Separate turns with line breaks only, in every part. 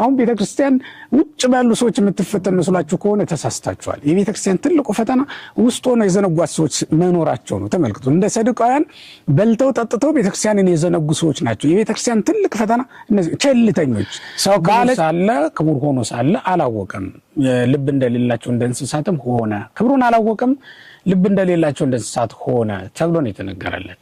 አሁን ቤተክርስቲያን ውጭ ባሉ ሰዎች የምትፈተን መስሏችሁ ከሆነ ተሳስታችኋል። የቤተክርስቲያን ትልቁ ፈተና ውስጥ ሆነው የዘነጓት ሰዎች መኖራቸው ነው። ተመልክቱ። እንደ ሰዱቃውያን በልተው ጠጥተው ቤተክርስቲያንን የዘነጉ ሰዎች ናቸው። የቤተክርስቲያን ትልቅ ፈተና እነዚህ ቸልተኞች። ሰው ክቡር ሳለ ክቡር ሆኖ ሳለ አላወቀም። ልብ እንደሌላቸው እንደ እንስሳትም ሆነ። ክብሩን አላወቀም፣ ልብ እንደሌላቸው እንደ እንስሳት ሆነ ተብሎ ነው የተነገረለት።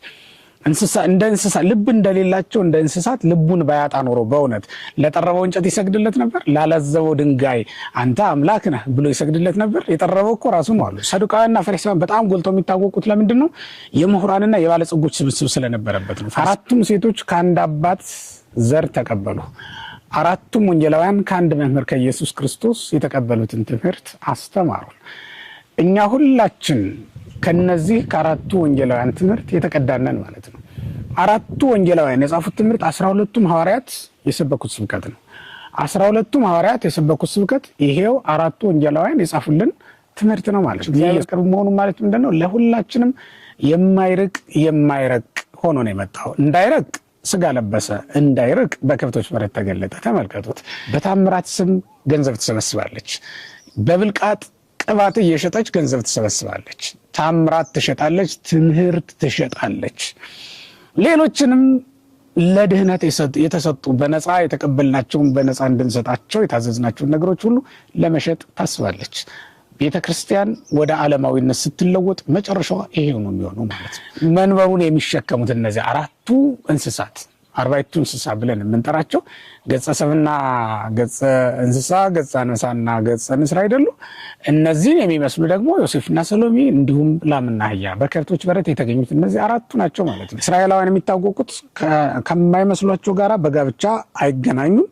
እንስሳ እንደ እንስሳ ልብ እንደሌላቸው እንደ እንስሳት ልቡን ባያጣ ኖሮ በእውነት ለጠረበው እንጨት ይሰግድለት ነበር? ላለዘበው ድንጋይ አንተ አምላክ ነህ ብሎ ይሰግድለት ነበር? የጠረበው እኮ ራሱ ነው አሉ። ሰዱቃውያንና ፈሪሳውያን በጣም ጎልተው የሚታወቁት ለምንድን ነው? የምሁራንና የባለጸጎች ስብስብ ስለነበረበት ነው። አራቱም ሴቶች ከአንድ አባት ዘር ተቀበሉ። አራቱም ወንጌላውያን ከአንድ መምህር ከኢየሱስ ክርስቶስ የተቀበሉትን ትምህርት አስተማሩን። እኛ ሁላችን ከነዚህ ከአራቱ ወንጌላውያን ትምህርት የተቀዳነን ማለት ነው። አራቱ ወንጌላውያን የጻፉት ትምህርት 12ቱም ሐዋርያት የሰበኩት ስብከት ነው። 12ቱም ሐዋርያት የሰበኩት ስብከት ይሄው አራቱ ወንጌላውያን የጻፉልን ትምህርት ነው ማለት ነው። እግዚአብሔር ቅርብ መሆኑ ማለት ምንድን ነው? ለሁላችንም የማይርቅ የማይረቅ ሆኖ ነው የመጣው። እንዳይረቅ ስጋ ለበሰ፣ እንዳይርቅ በከብቶች በረት ተገለጠ። ተመልከቱት። በታምራት ስም ገንዘብ ትሰበስባለች። በብልቃጥ ቅባት እየሸጠች ገንዘብ ትሰበስባለች። ታምራት ትሸጣለች፣ ትምህርት ትሸጣለች። ሌሎችንም ለድህነት የተሰጡ በነፃ የተቀበልናቸውን በነፃ እንድንሰጣቸው የታዘዝናቸውን ነገሮች ሁሉ ለመሸጥ ታስባለች። ቤተ ክርስቲያን ወደ ዓለማዊነት ስትለወጥ መጨረሻዋ ይሄው ነው የሚሆነው ማለት ነው። መንበሩን የሚሸከሙት እነዚህ አራቱ እንስሳት አርባዕቱ እንስሳ ብለን የምንጠራቸው ገጸ ሰብና ገጸ እንስሳ፣ ገጸ አንበሳና ገጸ ንስር አይደሉ? እነዚህን የሚመስሉ ደግሞ ዮሴፍና ሰሎሜ እንዲሁም ላምና አህያ በከብቶች በረት የተገኙት እነዚህ አራቱ ናቸው ማለት ነው። እስራኤላውያን የሚታወቁት ከማይመስሏቸው ጋራ በጋብቻ አይገናኙም።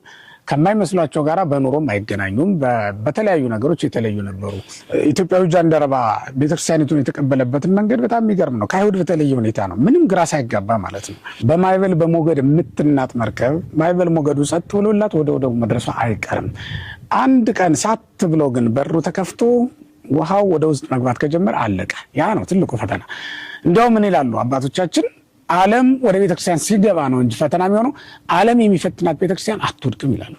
ከማይመስሏቸው ጋራ በኑሮም አይገናኙም። በተለያዩ ነገሮች የተለዩ ነበሩ። ኢትዮጵያዊ ጃንደረባ ቤተክርስቲያኒቱን የተቀበለበትን መንገድ በጣም የሚገርም ነው። ከአይሁድ በተለየ ሁኔታ ነው። ምንም ግራ ሳይጋባ ማለት ነው። በማዕበል በሞገድ የምትናጥ መርከብ ማዕበል ሞገዱ ጸጥ ብሎላት ወደ ወደቡ መድረሷ አይቀርም። አንድ ቀን ሳት ብሎ ግን በሩ ተከፍቶ ውሃው ወደ ውስጥ መግባት ከጀመረ አለቀ። ያ ነው ትልቁ ፈተና። እንዲያውም ምን ይላሉ አባቶቻችን? ዓለም ወደ ቤተክርስቲያን ሲገባ ነው እንጂ ፈተና የሚሆነው ዓለም የሚፈትናት ቤተክርስቲያን አትወድቅም ይላሉ።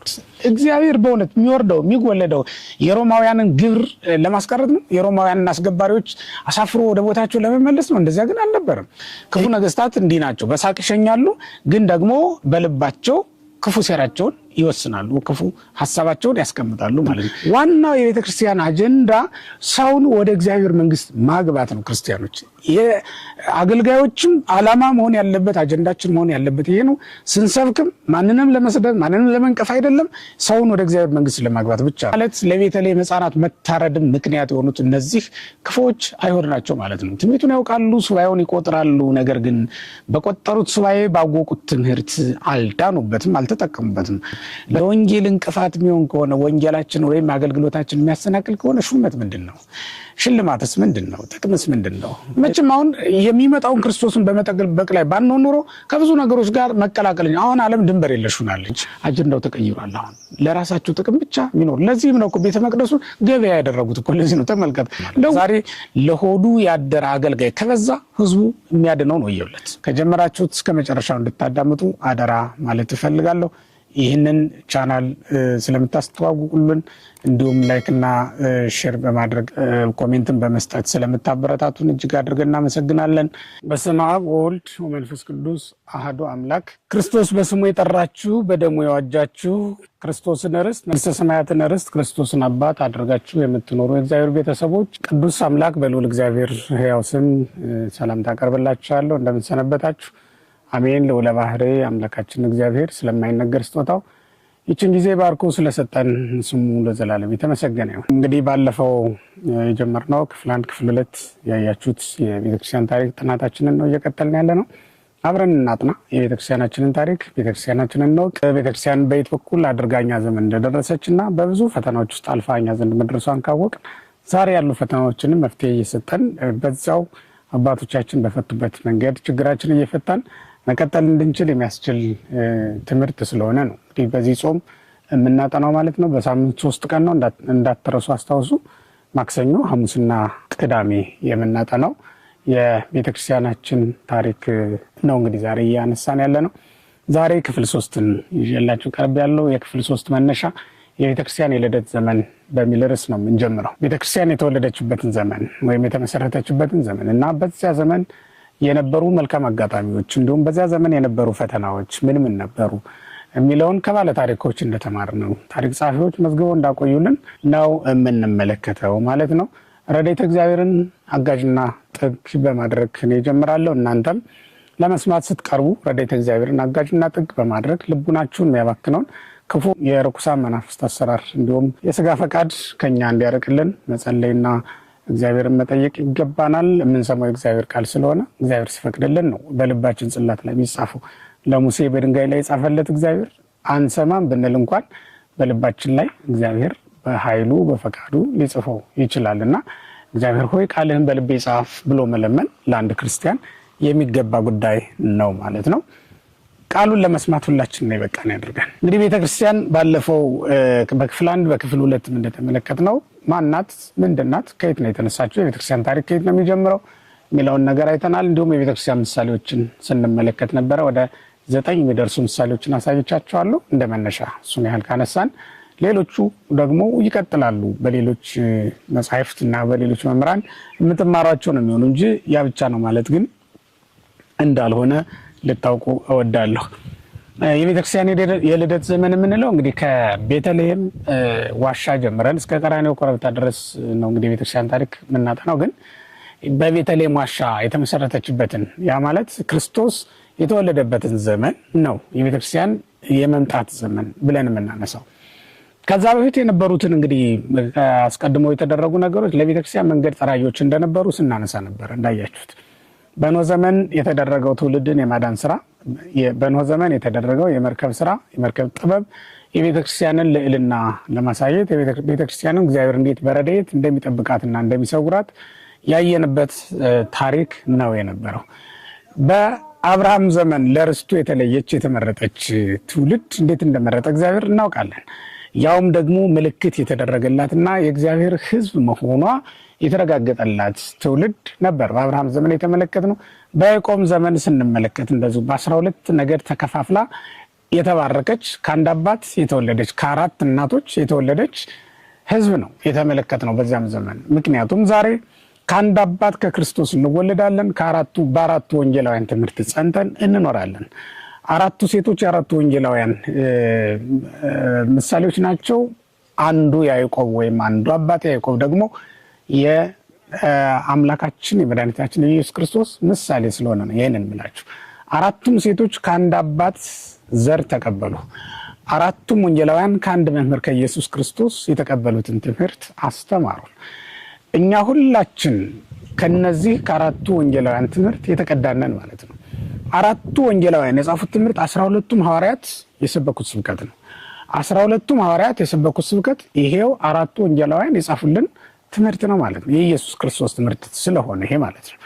እግዚአብሔር በእውነት የሚወርደው የሚወለደው የሮማውያንን ግብር ለማስቀረት ነው? የሮማውያንን አስገባሪዎች አሳፍሮ ወደ ቦታቸው ለመመለስ ነው? እንደዚያ ግን አልነበረም። ክፉ ነገስታት እንዲህ ናቸው። በሳቅ ይሸኛሉ፣ ግን ደግሞ በልባቸው ክፉ ሴራቸውን ይወስናሉ፣ ክፉ ሀሳባቸውን ያስቀምጣሉ ማለት ነው። ዋናው የቤተክርስቲያን አጀንዳ ሰውን ወደ እግዚአብሔር መንግስት ማግባት ነው። ክርስቲያኖች አገልጋዮችም አላማ መሆን ያለበት አጀንዳችን መሆን ያለበት ይሄ ነው። ስንሰብክም ማንንም ለመስደብ ማንንም ለመንቀፍ አይደለም፣ ሰውን ወደ እግዚአብሔር መንግስት ለማግባት ብቻ ማለት። ለቤተልሔም ሕፃናት መታረድም ምክንያት የሆኑት እነዚህ ክፉዎች አይሁድ ናቸው ማለት ነው። ትንቢቱን ያውቃሉ፣ ሱባኤውን ይቆጥራሉ። ነገር ግን በቆጠሩት ሱባኤ ባወቁት ትምህርት አልዳኑበትም፣ አልተጠቀሙበትም። ለወንጌል እንቅፋት የሚሆን ከሆነ ወንጌላችን ወይም አገልግሎታችን የሚያሰናክል ከሆነ ሹመት ምንድን ነው? ሽልማትስ ምንድን ነው? ጥቅምስ ምንድን ነው? መቼም አሁን የሚመጣውን ክርስቶስን በመጠበቅ ላይ ባንሆን ኖሮ ከብዙ ነገሮች ጋር መቀላቀል። አሁን ዓለም ድንበር የለሽ ሆናለች። አጀንዳው ተቀይሯል። አሁን ለራሳቸው ጥቅም ብቻ የሚኖር ለዚህም ነው እኮ ቤተ መቅደሱን ገበያ ያደረጉት እኮ ለዚህ ነው። ተመልከት፣ ዛሬ ለሆዱ ያደረ አገልጋይ ከበዛ ህዝቡ የሚያድነው ነው። እየውለት ከጀመራችሁት እስከ መጨረሻው እንድታዳምጡ አደራ ማለት እፈልጋለሁ። ይህንን ቻናል ስለምታስተዋውቁልን እንዲሁም like ና share በማድረግ comment ን በመስጠት ስለምታበረታቱን እጅግ አድርገን እናመሰግናለን። በስመ አብ ወወልድ ወመንፈስ ቅዱስ አሐዱ አምላክ። ክርስቶስ በስሙ የጠራችሁ በደሙ የዋጃችሁ ክርስቶስን ርስት መንግሥተ ሰማያትን ርስት ክርስቶስን አባት አድርጋችሁ የምትኖሩ የእግዚአብሔር ቤተሰቦች ቅዱስ አምላክ በልዑል እግዚአብሔር ሕያው ስም ሰላምታ አቀርብላችኋለሁ። እንደምንሰነበታችሁ? አሜን። ልዑለ ባሕርይ አምላካችን እግዚአብሔር ስለማይነገር ስጦታው ይችን ጊዜ ባርኮ ስለሰጠን ስሙ ለዘላለም የተመሰገነ ይሁን። እንግዲህ ባለፈው የጀመርነው ክፍል አንድ ክፍል ሁለት ያያችሁት የቤተክርስቲያን ታሪክ ጥናታችንን ነው እየቀጠልን ያለ ነው። አብረን እናጥና የቤተክርስቲያናችንን ታሪክ፣ ቤተክርስቲያናችንን እንወቅ። ቤተክርስቲያን በየት በኩል አድርጋ እኛ ዘመን እንደደረሰች እና በብዙ ፈተናዎች ውስጥ አልፋ እኛ ዘንድ መድረሷን ካወቅ ዛሬ ያሉ ፈተናዎችንም መፍትሄ እየሰጠን በዛው አባቶቻችን በፈቱበት መንገድ ችግራችን እየፈታን መቀጠል እንድንችል የሚያስችል ትምህርት ስለሆነ ነው። እንግዲህ በዚህ ጾም የምናጠናው ማለት ነው። በሳምንት 3 ቀን ነው፣ እንዳትረሱ አስታውሱ። ማክሰኞ፣ ሐሙስና ቅዳሜ የምናጠናው የቤተክርስቲያናችን ታሪክ ነው። እንግዲህ ዛሬ እያነሳን ያለ ነው። ዛሬ ክፍል 3ን ይዤላችሁ ቀርብ ያለው የክፍል 3 መነሻ የቤተክርስቲያን የልደት ዘመን በሚል ርዕስ ነው የምንጀምረው። ቤተክርስቲያን የተወለደችበትን ዘመን ወይም የተመሰረተችበትን ዘመን እና በዚያ ዘመን የነበሩ መልካም አጋጣሚዎች እንዲሁም በዚያ ዘመን የነበሩ ፈተናዎች ምን ምን ነበሩ የሚለውን ከባለ ታሪኮች እንደተማርነው ታሪክ ጸሐፊዎች መዝግበው እንዳቆዩልን ነው የምንመለከተው ማለት ነው። ረድኤተ እግዚአብሔርን አጋዥና ጥግ በማድረግ እኔ እጀምራለሁ። እናንተም ለመስማት ስትቀርቡ ረድኤተ እግዚአብሔርን አጋዥና ጥግ በማድረግ ልቡናችሁን የሚያባክነውን ክፉ የርኩሳን መናፍስት አሰራር እንዲሁም የስጋ ፈቃድ ከኛ እንዲያርቅልን መጸለይና እግዚአብሔርን መጠየቅ ይገባናል። የምንሰማው የእግዚአብሔር ቃል ስለሆነ እግዚአብሔር ሲፈቅድልን ነው በልባችን ጽላት ላይ የሚጻፈው። ለሙሴ በድንጋይ ላይ የጻፈለት እግዚአብሔር አንሰማም ብንል እንኳን በልባችን ላይ እግዚአብሔር በኃይሉ በፈቃዱ ሊጽፈው ይችላልና እግዚአብሔር ሆይ ቃልህን በልቤ ጻፍ ብሎ መለመን ለአንድ ክርስቲያን የሚገባ ጉዳይ ነው ማለት ነው። ቃሉን ለመስማት ሁላችንን የበቃን ያድርገን። እንግዲህ ቤተክርስቲያን ባለፈው በክፍል 1 በክፍል 2 እንደተመለከትነው ማናት፣ ምንድናት፣ ከየት ነው የተነሳችው፣ የቤተክርስቲያን ታሪክ ከየት ነው የሚጀምረው የሚለውን ነገር አይተናል። እንዲሁም የቤተክርስቲያን ምሳሌዎችን ስንመለከት ነበረ። ወደ 9 የሚደርሱ ምሳሌዎችን አሳይቻችኋለሁ እንደመነሻ እሱን ያህል ካነሳን ሌሎቹ ደግሞ ይቀጥላሉ። በሌሎች መጻሕፍትና በሌሎች መምህራን የምትማሯቸው ነው የሚሆኑ እንጂ ያ ብቻ ነው ማለት ግን እንዳልሆነ ልታውቁ እወዳለሁ። የቤተክርስቲያን የልደት ዘመን የምንለው እንግዲህ ከቤተልሔም ዋሻ ጀምረን እስከ ቀራንዮ ኮረብታ ድረስ ነው እንግዲህ የቤተክርስቲያን ታሪክ የምናጠናው። ግን በቤተልሔም ዋሻ የተመሰረተችበትን ያ ማለት ክርስቶስ የተወለደበትን ዘመን ነው የቤተክርስቲያን የመምጣት ዘመን ብለን የምናነሳው። ከዛ በፊት የነበሩትን እንግዲህ አስቀድሞ የተደረጉ ነገሮች ለቤተክርስቲያን መንገድ ጠራጊዎች እንደነበሩ ስናነሳ ነበር። እንዳያችሁት በኖህ ዘመን የተደረገው ትውልድን የማዳን ስራ፣ በኖህ ዘመን የተደረገው የመርከብ ስራ፣ የመርከብ ጥበብ የቤተክርስቲያንን ልዕልና ለማሳየት ቤተክርስቲያንን እግዚአብሔር እንዴት በረድኤት እንደሚጠብቃትና እንደሚሰውራት ያየንበት ታሪክ ነው የነበረው። በአብርሃም ዘመን ለርስቱ የተለየች የተመረጠች ትውልድ እንዴት እንደመረጠ እግዚአብሔር እናውቃለን። ያውም ደግሞ ምልክት የተደረገላትና የእግዚአብሔር ሕዝብ መሆኗ የተረጋገጠላት ትውልድ ነበር በአብርሃም ዘመን የተመለከትነው። በያዕቆብ ዘመን ስንመለከት እንደዚሁ በ12 ነገድ ተከፋፍላ የተባረከች ከአንድ አባት የተወለደች ከ4 እናቶች የተወለደች ሕዝብ ነው የተመለከትነው በዚያም ዘመን። ምክንያቱም ዛሬ ከአንድ አባት ከክርስቶስ እንወለዳለን፣ በአራቱ ወንጌላውያን ትምህርት ጸንተን እንኖራለን። 4ቱ ሴቶች የአራቱ ወንጌላውያን ምሳሌዎች ናቸው። አንዱ ያዕቆብ ወይም አንዱ አባት ያዕቆብ ደግሞ የአምላካችን የመድኃኒታችን የኢየሱስ ክርስቶስ ምሳሌ ስለሆነ ነው ይሄንን የምላችሁ። 4ቱም ሴቶች ከአንድ አባት ዘር ተቀበሉ። 4ቱም ወንጌላውያን ከአንድ መምህር ከኢየሱስ ክርስቶስ የተቀበሉትን ትምህርት አስተማሩ። እኛ ሁላችን ከነዚህ ከአራቱ ወንጌላውያን ትምህርት የተቀዳነን ማለት ነው። 4ቱ ወንጌላውያን የጻፉት ትምህርት 12ቱም ሐዋርያት የሰበኩት ስብከት ነው። 12ቱም ሐዋርያት የሰበኩት ስብከት ይሄው 4ቱ ወንጌላውያን የጻፉልን ትምህርት ነው ማለት ነው። የኢየሱስ ክርስቶስ ትምህርት ስለሆነ ይሄ ማለት ነው።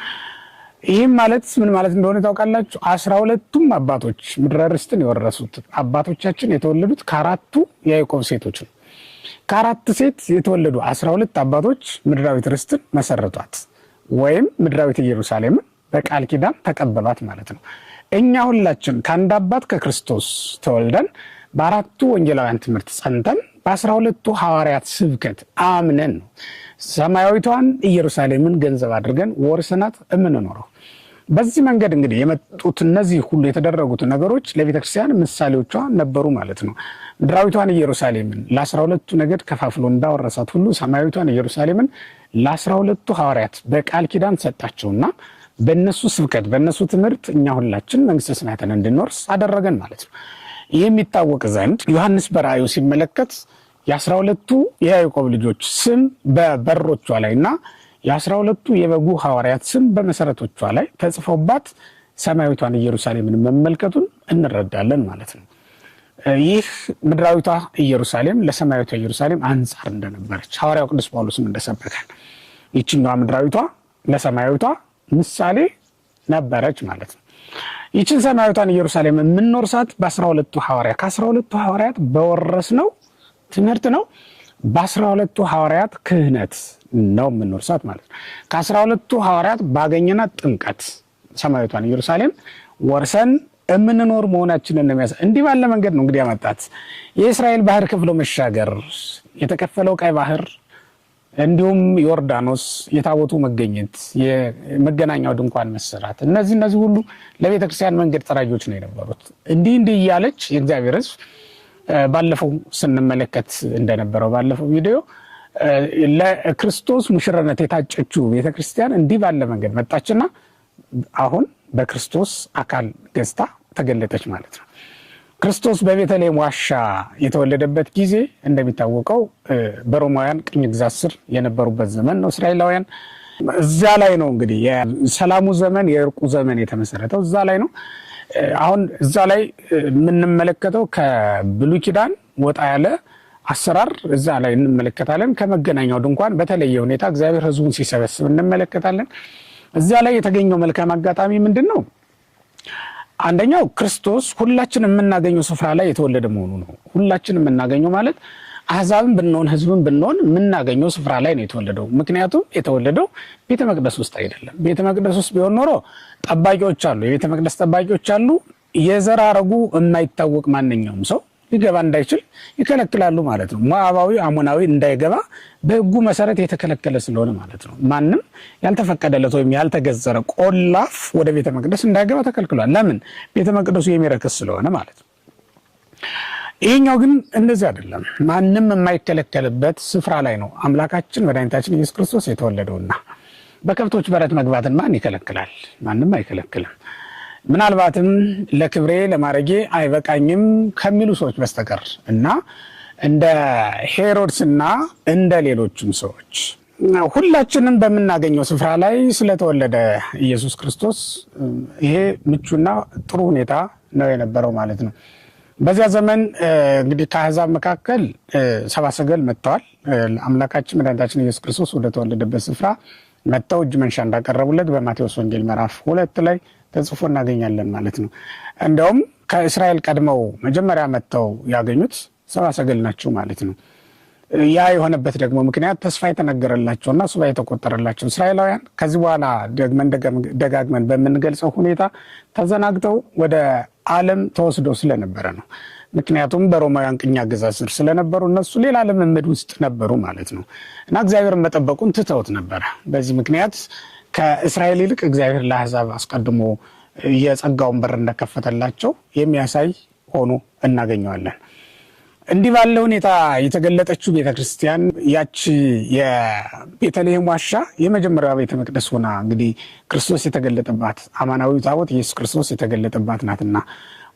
ይሄም ማለት ምን ማለት እንደሆነ ታውቃላችሁ? 12ቱም አባቶች ምድረ ርስትን የወረሱት አባቶቻችን የተወለዱት ከአራቱ የያዕቆብ ሴቶች ነው። ከአራት ሴት የተወለዱ 12 አባቶች ምድራዊት ርስትን መሰረቷት ወይም ምድራዊት ኢየሩሳሌምን በቃል ኪዳን ተቀበሏት ማለት ነው። እኛ ሁላችን ከአንድ አባት ከክርስቶስ ተወልደን በአራቱ ወንጌላውያን ትምህርት ጸንተን በ12ቱ ሐዋርያት ስብከት አምነን ነው ሰማያዊቷን ኢየሩሳሌምን ገንዘብ አድርገን ወርሰናት የምንኖረው። በዚህ መንገድ እንግዲህ የመጡት እነዚህ ሁሉ የተደረጉት ነገሮች ለቤተክርስቲያን ምሳሌዎቿ ነበሩ ማለት ነው። ምድራዊቷን ኢየሩሳሌምን ለ12ቱ ነገድ ከፋፍሎ እንዳወረሳት ሁሉ ሰማያዊቷን ኢየሩሳሌምን ለ12ቱ ሐዋርያት በቃል ኪዳን ሰጣቸውና በእነሱ ስብከት በእነሱ ትምህርት እኛ ሁላችን መንግሥተ ሰማያትን እንድንወርስ አደረገን ማለት ነው። ይህ የሚታወቅ ዘንድ ዮሐንስ በራእዩ ሲመለከት የ12ቱ የያዕቆብ ልጆች ስም በበሮቿ ላይና የ12ቱ የበጉ ሐዋርያት ስም በመሰረቶቿ ላይ ተጽፎባት ሰማያዊቷን ኢየሩሳሌምን መመልከቱን እንረዳለን ማለት ነው። ይህ ምድራዊቷ ኢየሩሳሌም ለሰማያዊቷ ኢየሩሳሌም አንጻር እንደነበረች ሐዋርያው ቅዱስ ጳውሎስም እንደሰበከን ይችኛዋ ምድራዊቷ ለሰማያዊቷ ምሳሌ ነበረች ማለት ነው። ይችን ሰማያዊቷን ኢየሩሳሌም የምንወርሳት በ12ቱ ሐዋርያት ከ12ቱ ሐዋርያት በወረስነው ትምህርት ነው። በ12ቱ ሐዋርያት ክህነት ነው የምንወርሳት ማለት ነው። ከ12ቱ ሐዋርያት ባገኘናት ጥምቀት ሰማያዊቷን ኢየሩሳሌም ወርሰን የምንኖር መሆናችንን ነው የሚያሳ እንዲህ ባለ መንገድ ነው እንግዲህ ያመጣት። የእስራኤል ባህር ከፍሎ መሻገር፣ የተከፈለው ቀይ ባህር፣ እንዲሁም ዮርዳኖስ፣ የታቦቱ መገኘት፣ የመገናኛው ድንኳን መሰራት፣ እነዚህ ሁሉ ለቤተ ክርስቲያን መንገድ ጠራጊዎች ነው የነበሩት። እንዲህ እንዲህ እያለች የእግዚአብሔር ሕዝብ ባለፈው ስንመለከት እንደነበረው ባለፈው ቪዲዮ ለክርስቶስ ሙሽርነት የታጨችው ቤተክርስቲያን እንዲህ ባለ መንገድ መጣችና አሁን በክርስቶስ አካል ገዝታ ተገለጠች ማለት ነው። ክርስቶስ በቤተልሔም ዋሻ የተወለደበት ጊዜ እንደሚታወቀው በሮማውያን ቅኝ ግዛት ስር የነበሩበት ዘመን ነው። እስራኤላውያን እዛ ላይ ነው እንግዲህ የሰላሙ ዘመን፣ የእርቁ ዘመን የተመሰረተው እዛ ላይ ነው። አሁን እዛ ላይ የምንመለከተው ከብሉይ ኪዳን ወጣ ያለ አሰራር እዛ ላይ እንመለከታለን። ከመገናኛው ድንኳን በተለየ ሁኔታ እግዚአብሔር ሕዝቡን ሲሰበስብ እንመለከታለን። እዚያ ላይ የተገኘው መልካም አጋጣሚ ምንድን ነው? አንደኛው ክርስቶስ ሁላችን የምናገኘው ስፍራ ላይ የተወለደ መሆኑ ነው። ሁላችን የምናገኘው ማለት አሕዛብን ብንሆን ሕዝብን ብንሆን የምናገኘው ስፍራ ላይ ነው የተወለደው። ምክንያቱም የተወለደው ቤተ መቅደስ ውስጥ አይደለም። ቤተ መቅደስ ውስጥ ቢሆን ኖሮ ጠባቂዎች አሉ፣ የቤተ መቅደስ ጠባቂዎች አሉ። የዘር ሐረጉ የማይታወቅ ማንኛውም ሰው ሊገባ እንዳይችል ይከለክላሉ ማለት ነው። ሞዓባዊ አሞናዊ እንዳይገባ በሕጉ መሰረት የተከለከለ ስለሆነ ማለት ነው። ማንም ያልተፈቀደለት ወይም ያልተገዘረ ቆላፍ ወደ ቤተ መቅደስ እንዳይገባ ተከልክሏል። ለምን? ቤተ መቅደሱ የሚረክስ ስለሆነ ማለት ነው። ይሄኛው ግን እንደዚህ አይደለም። ማንም የማይከለከልበት ስፍራ ላይ ነው አምላካችን መድኃኒታችን ኢየሱስ ክርስቶስ የተወለደውና በከብቶች በረት መግባትን ማን ይከለክላል? ማንም አይከለክልም። ምናልባትም ለክብሬ ለማረጌ አይበቃኝም ከሚሉ ሰዎች በስተቀር እና እንደ ሄሮድስና እንደ ሌሎችም ሰዎች ሁላችንም በምናገኘው ስፍራ ላይ ስለተወለደ ኢየሱስ ክርስቶስ ይሄ ምቹና ጥሩ ሁኔታ ነው የነበረው ማለት ነው። በዚያ ዘመን እንግዲህ ከአሕዛብ መካከል ሰብአ ሰገል መጥተዋል። አምላካችን መድኃኒታችን ኢየሱስ ክርስቶስ ወደ ተወለደበት ስፍራ መጥተው እጅ መንሻ እንዳቀረቡለት በማቴዎስ ወንጌል ምዕራፍ 2 ላይ ተጽፎ እናገኛለን ማለት ነው። እንደውም ከእስራኤል ቀድመው መጀመሪያ መጥተው ያገኙት ሰብአ ሰገል ናቸው ማለት ነው። ያ የሆነበት ደግሞ ምክንያት ተስፋ የተነገረላቸውና ሱባኤ የተቆጠረላቸው እስራኤላውያን ከዚህ በኋላ ደግመን ደጋግመን በምንገልጸው ሁኔታ ተዘናግተው ወደ ዓለም ተወስደው ስለነበረ ነው። ምክንያቱም በሮማውያን ቅኝ አገዛዝ ስር ስለነበሩ እነሱ ሌላ ልምምድ ውስጥ ነበሩ ማለት ነው እና እግዚአብሔርን መጠበቁን ትተውት ነበረ። በዚህ ምክንያት ከእስራኤል ይልቅ እግዚአብሔር ለአሕዛብ አስቀድሞ የጸጋውን በር እንደከፈተላቸው የሚያሳይ ሆኖ እናገኘዋለን። እንዲህ ባለ ሁኔታ የተገለጠችው ቤተክርስቲያን ያቺ የቤተልሔም ዋሻ የመጀመሪያዋ ቤተ መቅደስ ሆና እንግዲህ ክርስቶስ የተገለጠባት፣ አማናዊው ታቦት ኢየሱስ ክርስቶስ የተገለጠባት ናትና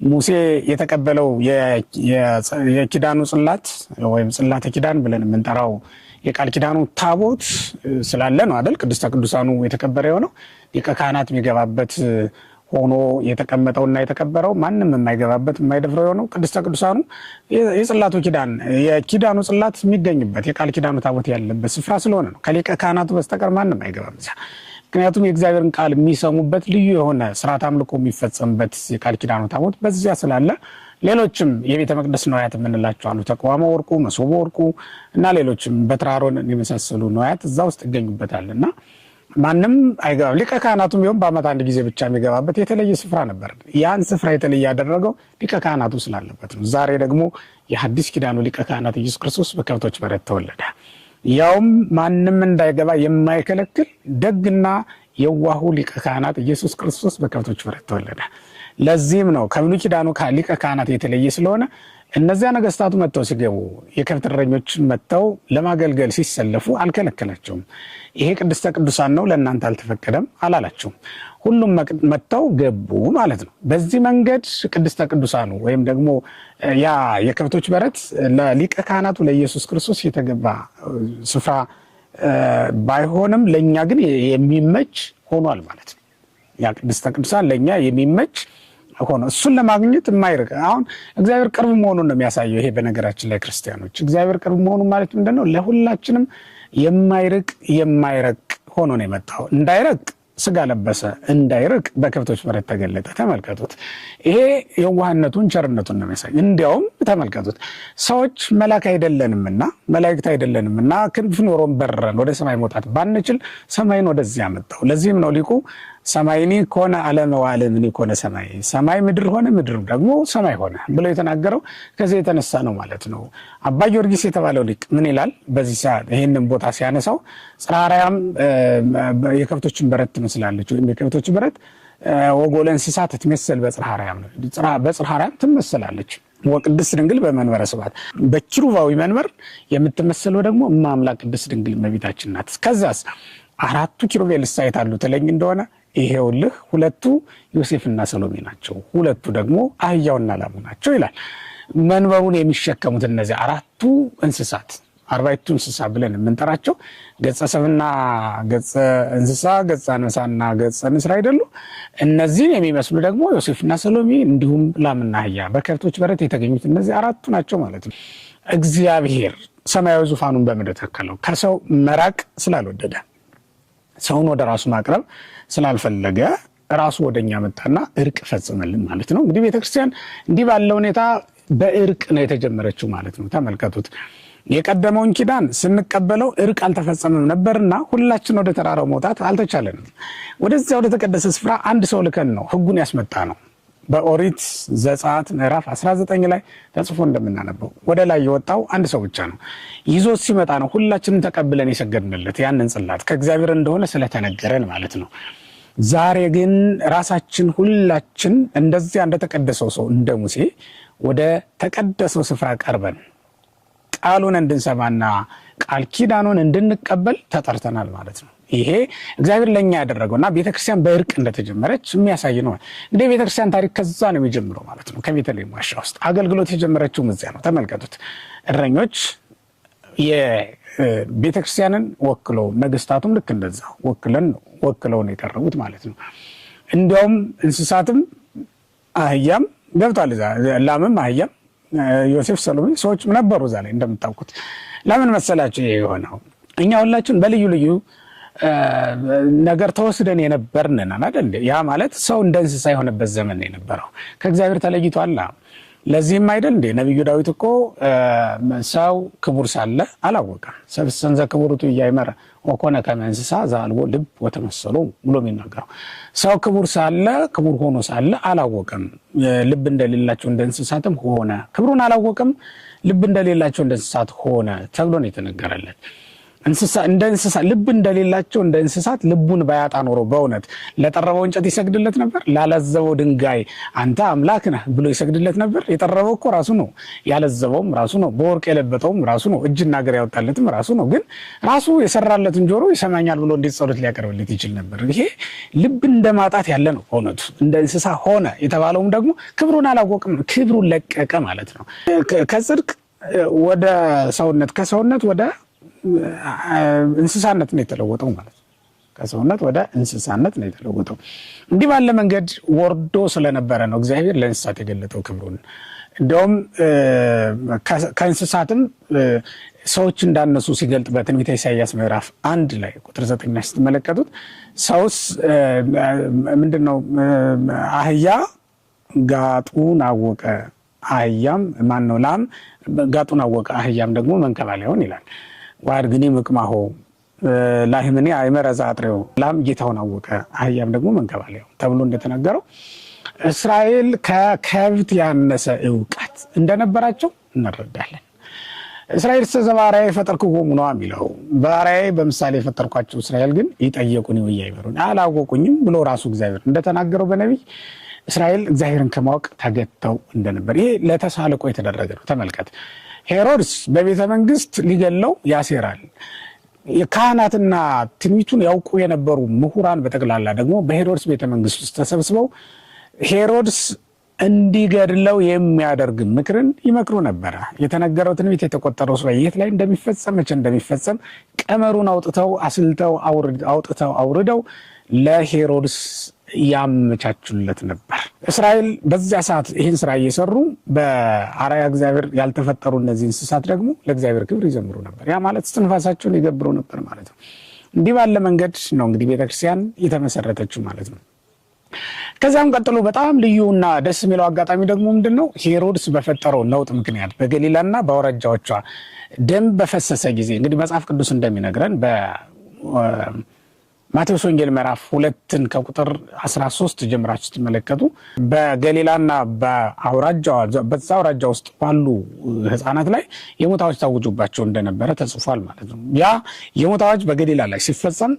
ሙሴ የተቀበለው የኪዳኑ ጽላት ወይም ጽላተ ኪዳን ብለን የምንጠራው የቃል ኪዳኑ ታቦት ስላለ ነው አይደል? ቅድስተ ቅዱሳኑ የተከበረ የሆነው ሊቀ ካህናት የሚገባበት ሆኖ የተቀመጠውና የተከበረው፣ ማንም የማይገባበት የማይደፍረው የሆነው ቅድስተ ቅዱሳኑ የጽላቱ ኪዳን የኪዳኑ ጽላት የሚገኝበት የቃል ኪዳኑ ታቦት ያለበት ስፍራ ስለሆነ ነው። ከሊቀ ካህናቱ በስተቀር ማንም አይገባም እዚያ። ምክንያቱም የእግዚአብሔርን ቃል የሚሰሙበት ልዩ የሆነ ስርዓት አምልኮ የሚፈጸምበት የቃል ኪዳኑ ታቦት በዚያ ስላለ ሌሎችም የቤተ መቅደስ ንዋያት የምንላቸው አሉ። ተቋመ ወርቁ፣ መሶበ ወርቁ እና ሌሎችም በትራሮን የመሳሰሉ ንዋያት እዛ ውስጥ ይገኙበታል እና ማንም አይገባም። ሊቀ ካህናቱም ቢሆን በዓመት አንድ ጊዜ ብቻ የሚገባበት የተለየ ስፍራ ነበር። ያን ስፍራ የተለየ ያደረገው ሊቀ ካህናቱ ስላለበት ነው። ዛሬ ደግሞ የሐዲስ ኪዳኑ ሊቀ ካህናት ኢየሱስ ክርስቶስ በከብቶች በረት ተወለደ። ያውም ማንም እንዳይገባ የማይከለክል ደግና የዋሁ ሊቀ ካህናት ኢየሱስ ክርስቶስ በከብቶች በረት ተወለደ። ለዚህም ነው ከብሉይ ኪዳኑ ሊቀ ካህናት የተለየ ስለሆነ እነዚያ ነገስታቱ መጥተው ሲገቡ፣ የከብት እረኞች መጥተው ለማገልገል ሲሰለፉ አልከለከላቸውም። ይሄ ቅድስተ ቅዱሳን ነው፣ ለእናንተ አልተፈቀደም አላላቸውም። ሁሉም መጥተው ገቡ ማለት ነው። በዚህ መንገድ ቅድስተ ቅዱሳኑ ወይም ደግሞ ያ የከብቶች በረት ለሊቀ ካህናቱ ለኢየሱስ ክርስቶስ የተገባ ስፍራ ባይሆንም ለእኛ ግን የሚመች ሆኗል ማለት ነው። ያ ቅድስተ ቅዱሳን ለእኛ የሚመች ሆኖ እሱን ለማግኘት የማይርቅ፣ አሁን እግዚአብሔር ቅርብ መሆኑን ነው የሚያሳየው። ይሄ በነገራችን ላይ ክርስቲያኖች እግዚአብሔር ቅርብ መሆኑን ማለት ምንድን ነው? ለሁላችንም የማይርቅ የማይረቅ ሆኖ ነው የመጣው። እንዳይረቅ ስጋ ለበሰ፣ እንዳይርቅ በከብቶች በረት ተገለጠ። ተመልከቱት። ይሄ የዋህነቱን ቸርነቱን ነው የሚያሳይ። እንዲያውም ተመልከቱት፣ ሰዎች መላክ አይደለንምና፣ መላእክት አይደለንምና ክንፍ ኖሮን በረን ወደ ሰማይ መውጣት ባንችል ሰማይን ወደዚያ መጣው። ለዚህም ነው ሊቁ ሰማይኒ ኮነ ዓለመ ወዓለምኒ ኮነ ሰማይ፣ ሰማይ ምድር ሆነ፣ ምድር ደግሞ ሰማይ ሆነ ብሎ የተናገረው ከዚህ የተነሳ ነው ማለት ነው። አባ ጊዮርጊስ የተባለው ሊቅ ምን ይላል? በዚህ ሰዓት ይህንን ቦታ ሲያነሳው ጽርሐ አርያም የከብቶችን በረት ትመስላለች፣ ወይም የከብቶች በረት ወጎለ እንስሳ ትትመሰል በጽርሐ አርያም ነው፣ በጽርሐ አርያም ትመሰላለች። ወቅድስት ድንግል በመንበረ ስብሐት፣ በኪሩባዊ መንበር የምትመሰለው ደግሞ እመ አምላክ ቅድስት ድንግል እመቤታችን ናት። ከዛስ አራቱ ኪሩቤል የት አሉ ትለኝ እንደሆነ ይሄውልህ፣ ሁለቱ ዮሴፍና ሰሎሜ ናቸው፣ ሁለቱ ደግሞ አህያውና ላሙ ናቸው ይላል። መንበሩን የሚሸከሙት እነዚህ አራቱ እንስሳት፣ አርባዕቱ እንስሳ ብለን የምንጠራቸው ገጸ ሰብና ገጸ እንስሳ፣ ገጸ አንበሳና ገጸ ንስር አይደሉ? እነዚህን የሚመስሉ ደግሞ ዮሴፍና ሰሎሜ እንዲሁም ላምና አህያ በከብቶች በረት የተገኙት እነዚህ አራቱ ናቸው ማለት ነው። እግዚአብሔር ሰማያዊ ዙፋኑን በምድር ተከለው። ከሰው መራቅ ስላልወደደ፣ ሰውን ወደ ራሱ ማቅረብ ስላልፈለገ ራሱ ወደኛ መጣና እርቅ ፈጽመልን ማለት ነው። እንግዲህ ቤተክርስቲያን እንዲህ ባለ ሁኔታ በእርቅ ነው የተጀመረችው ማለት ነው። ተመልከቱት። የቀደመውን ኪዳን ስንቀበለው እርቅ አልተፈጸመም ነበርና ሁላችን ወደ ተራራው መውጣት አልተቻለንም። ወደዚያ ወደ ተቀደሰ ስፍራ አንድ ሰው ልከን ነው ሕጉን ያስመጣ ነው። በኦሪት ዘጸአት ምዕራፍ 19 ላይ ተጽፎ እንደምናነበው ወደ ላይ የወጣው አንድ ሰው ብቻ ነው። ይዞ ሲመጣ ነው ሁላችንም ተቀብለን የሰገድንለት ያንን ጽላት ከእግዚአብሔር እንደሆነ ስለተነገረን ማለት ነው። ዛሬ ግን ራሳችን ሁላችን እንደዚያ እንደተቀደሰው ሰው እንደ ሙሴ ወደ ተቀደሰው ስፍራ ቀርበን ቃሉን እንድንሰማና ቃል ኪዳኑን እንድንቀበል ተጠርተናል ማለት ነው። ይሄ እግዚአብሔር ለእኛ ያደረገው እና ቤተክርስቲያን በእርቅ እንደተጀመረች የሚያሳይ ነው። እንግዲህ ቤተክርስቲያን ታሪክ ከዛ ነው የሚጀምረው ማለት ነው። ከቤተልሔም ዋሻ ውስጥ አገልግሎት የጀመረችውም እዚያ ነው። ተመልከቱት። እረኞች የቤተክርስቲያንን ወክለው፣ ነገስታቱም ልክ እንደዛ ወክለው ነው የቀረቡት ማለት ነው። እንዲያውም እንስሳትም አህያም ገብቷል እዛ፣ ላምም አህያም፣ ዮሴፍ፣ ሰሎሜ ሰዎች ነበሩ እዛ ላይ እንደምታውቁት። ለምን መሰላችሁ ይሄ የሆነው? እኛ ሁላችን በልዩ ልዩ ነገር ተወስደን የነበርን ነን አይደል? ያ ማለት ሰው እንደ እንስሳ የሆነበት ዘመን ነው የነበረው። ከእግዚአብሔር ተለይቷል። ለዚህም አይደል እንዴ ነቢዩ ዳዊት እኮ ሰው ክቡር ሳለ አላወቀም። ሰብእ እንዘ ክቡር ውእቱ ኢያእመረ ወኮነ ከመ እንስሳ ዘአልቦ ልብ ወተመሰሎ ብሎ የሚናገረው፣ ሰው ክቡር ሳለ፣ ክቡር ሆኖ ሳለ አላወቀም። ልብ እንደሌላቸው እንደ እንስሳትም ሆነ። ክብሩን አላወቀም፣ ልብ እንደሌላቸው እንደ እንስሳት ሆነ ተብሎ ነው የተነገረለት። እንስሳ እንደ እንስሳ ልብ እንደሌላቸው እንደ እንስሳት ልቡን ባያጣ ኖሮ በእውነት ለጠረበው እንጨት ይሰግድለት ነበር? ላለዘበው ድንጋይ አንተ አምላክ ነህ ብሎ ይሰግድለት ነበር? የጠረበው እኮ ራሱ ነው፣ ያለዘበውም ራሱ ነው፣ በወርቅ የለበጠውም ራሱ ነው፣ እጅና እግር ያወጣለትም ራሱ ነው። ግን ራሱ የሰራለትን ጆሮ ይሰማኛል ብሎ እንዴት ጸሎት ሊያቀርብለት ይችል ነበር? ይሄ ልብ እንደማጣት ያለ ነው። በእውነቱ እንደ እንስሳ ሆነ የተባለውም ደግሞ ክብሩን አላወቅም፣ ክብሩን ለቀቀ ማለት ነው። ከጽድቅ ወደ ሰውነት፣ ከሰውነት ወደ እንስሳነት ነው የተለወጠው ማለት ነው። ከሰውነት ወደ እንስሳነት ነው የተለወጠው። እንዲህ ባለ መንገድ ወርዶ ስለነበረ ነው እግዚአብሔር ለእንስሳት የገለጠው ክብሩን። እንዲያውም ከእንስሳትም ሰዎች እንዳነሱ ሲገልጥ በትንቢተ ኢሳይያስ ምዕራፍ 1 ላይ ቁጥር 9 ላይ ስትመለከቱት ሰውስ ምንድን ነው? አህያ ጋጡን አወቀ፣ አህያም ማን ነው ላም ጋጡን አወቀ፣ አህያም ደግሞ መንከባለያውን ይላል። ወአድግኒ ምቅማሆ ላህምኒ አእመረ ዘአጥሬው፣ ላም ጌታውን አወቀ፣ አህያም ደግሞ መንከባለያው ተብሎ እንደተነገረው እስራኤል ከከብት ያነሰ እውቀት እንደነበራቸው እንረዳለን። እስራኤል ዘበአርአያየ ፈጠርክዎሙ ነው የሚለው። በአርአያዬ በምሳሌ የፈጠርኳቸው እስራኤል ግን ኢጠየቁኒ ወኢያእመሩኒ፣ አላወቁኝም ብሎ ራሱ እግዚአብሔር እንደተናገረው በነቢይ እስራኤል እግዚአብሔርን ከማወቅ ተገተው እንደነበር ይሄ ለተሳልቆ የተደረገ ነው። ተመልከት። ሄሮድስ በቤተ መንግስት ሊገለው ያሴራል። ካህናትና ትንቢቱን ያውቁ የነበሩ ምሁራን በጠቅላላ ደግሞ በሄሮድስ ቤተ መንግስት ውስጥ ተሰብስበው ሄሮድስ እንዲገድለው የሚያደርግ ምክርን ይመክሩ ነበረ። የተነገረው ትንቢት የተቆጠረው ሱባዔ የት ላይ እንደሚፈጸም፣ መቼ እንደሚፈጸም ቀመሩን አውጥተው አስልተው አውጥተው አውርደው ለሄሮድስ ያመቻቹለት ነበር። እስራኤል በዚያ ሰዓት ይህን ስራ እየሰሩ በአርአያ እግዚአብሔር ያልተፈጠሩ እነዚህ እንስሳት ደግሞ ለእግዚአብሔር ክብር ይዘምሩ ነበር። ያ ማለት እስትንፋሳቸውን ይገብሩ ነበር ማለት ነው። እንዲህ ባለ መንገድ ነው እንግዲህ ቤተክርስቲያን የተመሰረተችው ማለት ነው። ከዚያም ቀጥሎ በጣም ልዩና ደስ የሚለው አጋጣሚ ደግሞ ምንድን ነው? ሄሮድስ በፈጠረው ነውጥ ምክንያት በገሊላና በአውራጃዎቿ ደም በፈሰሰ ጊዜ እንግዲህ መጽሐፍ ቅዱስ እንደሚነግረን ማቴዎስ ወንጌል ምዕራፍ 2ን ከቁጥር 13 ጀምራችሁ ስትመለከቱ በገሊላና በአውራጃ በዛ አውራጃ ውስጥ ባሉ ሕፃናት ላይ የሞት አዋጅ ታውጆባቸው እንደነበረ ተጽፏል ማለት ነው። ያ የሞት አዋጅ በገሊላ ላይ ሲፈጸም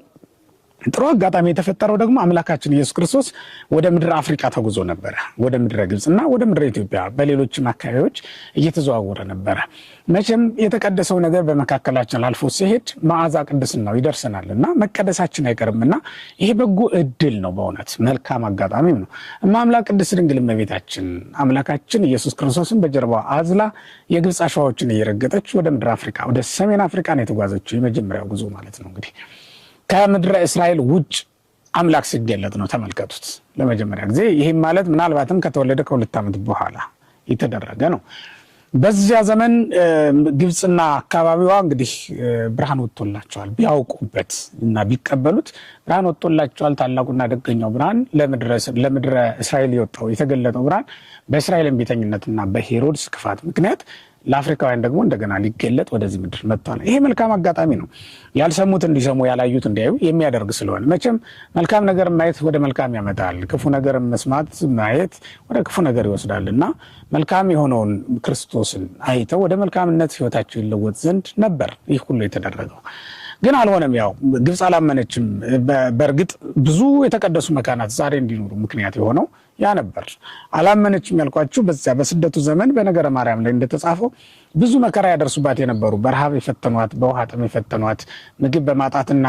ጥሩ አጋጣሚ የተፈጠረው ደግሞ አምላካችን ኢየሱስ ክርስቶስ ወደ ምድረ አፍሪካ ተጉዞ ነበረ። ወደ ምድረ ግብፅና ወደ ምድረ ኢትዮጵያ በሌሎችም አካባቢዎች እየተዘዋወረ ነበረ። መቼም የተቀደሰው ነገር በመካከላችን አልፎ ሲሄድ መዓዛ ቅድስናው ይደርሰናል እና መቀደሳችን አይቀርምና ይሄ በጎ እድል ነው። በእውነት መልካም አጋጣሚም ነው። እመ አምላክ ቅድስት ድንግል እመቤታችን አምላካችን ኢየሱስ ክርስቶስን በጀርባዋ አዝላ የግብፅ አሸዋዎችን እየረገጠች ወደ ምድረ አፍሪካ፣ ወደ ሰሜን አፍሪካ ነው የተጓዘችው። የመጀመሪያው ጉዞ ማለት ነው። እንግዲህ ከምድረ እስራኤል ውጭ አምላክ ሲገለጥ ነው። ተመልከቱት፣ ለመጀመሪያ ጊዜ። ይህም ማለት ምናልባትም ከተወለደ ከ2 ዓመት በኋላ የተደረገ ነው። በዚያ ዘመን ግብፅና አካባቢዋ እንግዲህ ብርሃን ወጥቶላቸዋል። ቢያውቁበት እና ቢቀበሉት ብርሃን ወጥቶላቸዋል። ታላቁና ደገኛው ብርሃን ለምድረ እስራኤል የወጣው የተገለጠው ብርሃን በእስራኤል እምቢተኝነትና በሄሮድስ ክፋት ምክንያት ለአፍሪካውያን ደግሞ እንደገና ሊገለጥ ወደዚህ ምድር መጥቷል። ይሄ መልካም አጋጣሚ ነው። ያልሰሙት እንዲሰሙ፣ ያላዩት እንዲያዩ የሚያደርግ ስለሆነ መቼም መልካም ነገር ማየት ወደ መልካም ያመጣል፣ ክፉ ነገር መስማት ማየት ወደ ክፉ ነገር ይወስዳል እና መልካም የሆነውን ክርስቶስን አይተው ወደ መልካምነት ሕይወታቸው ይለወጥ ዘንድ ነበር ይህ ሁሉ የተደረገው። ግን አልሆነም። ያው ግብፅ አላመነችም። በእርግጥ ብዙ የተቀደሱ መካናት ዛሬ እንዲኖሩ ምክንያት የሆነው ያ ነበር። አላመነችም ያልኳችሁ በዚያ በስደቱ ዘመን በነገረ ማርያም ላይ እንደተጻፈው ብዙ መከራ ያደርሱባት የነበሩ፣ በረሃብ የፈተኗት፣ በውሃ ጥም የፈተኗት፣ ምግብ በማጣትና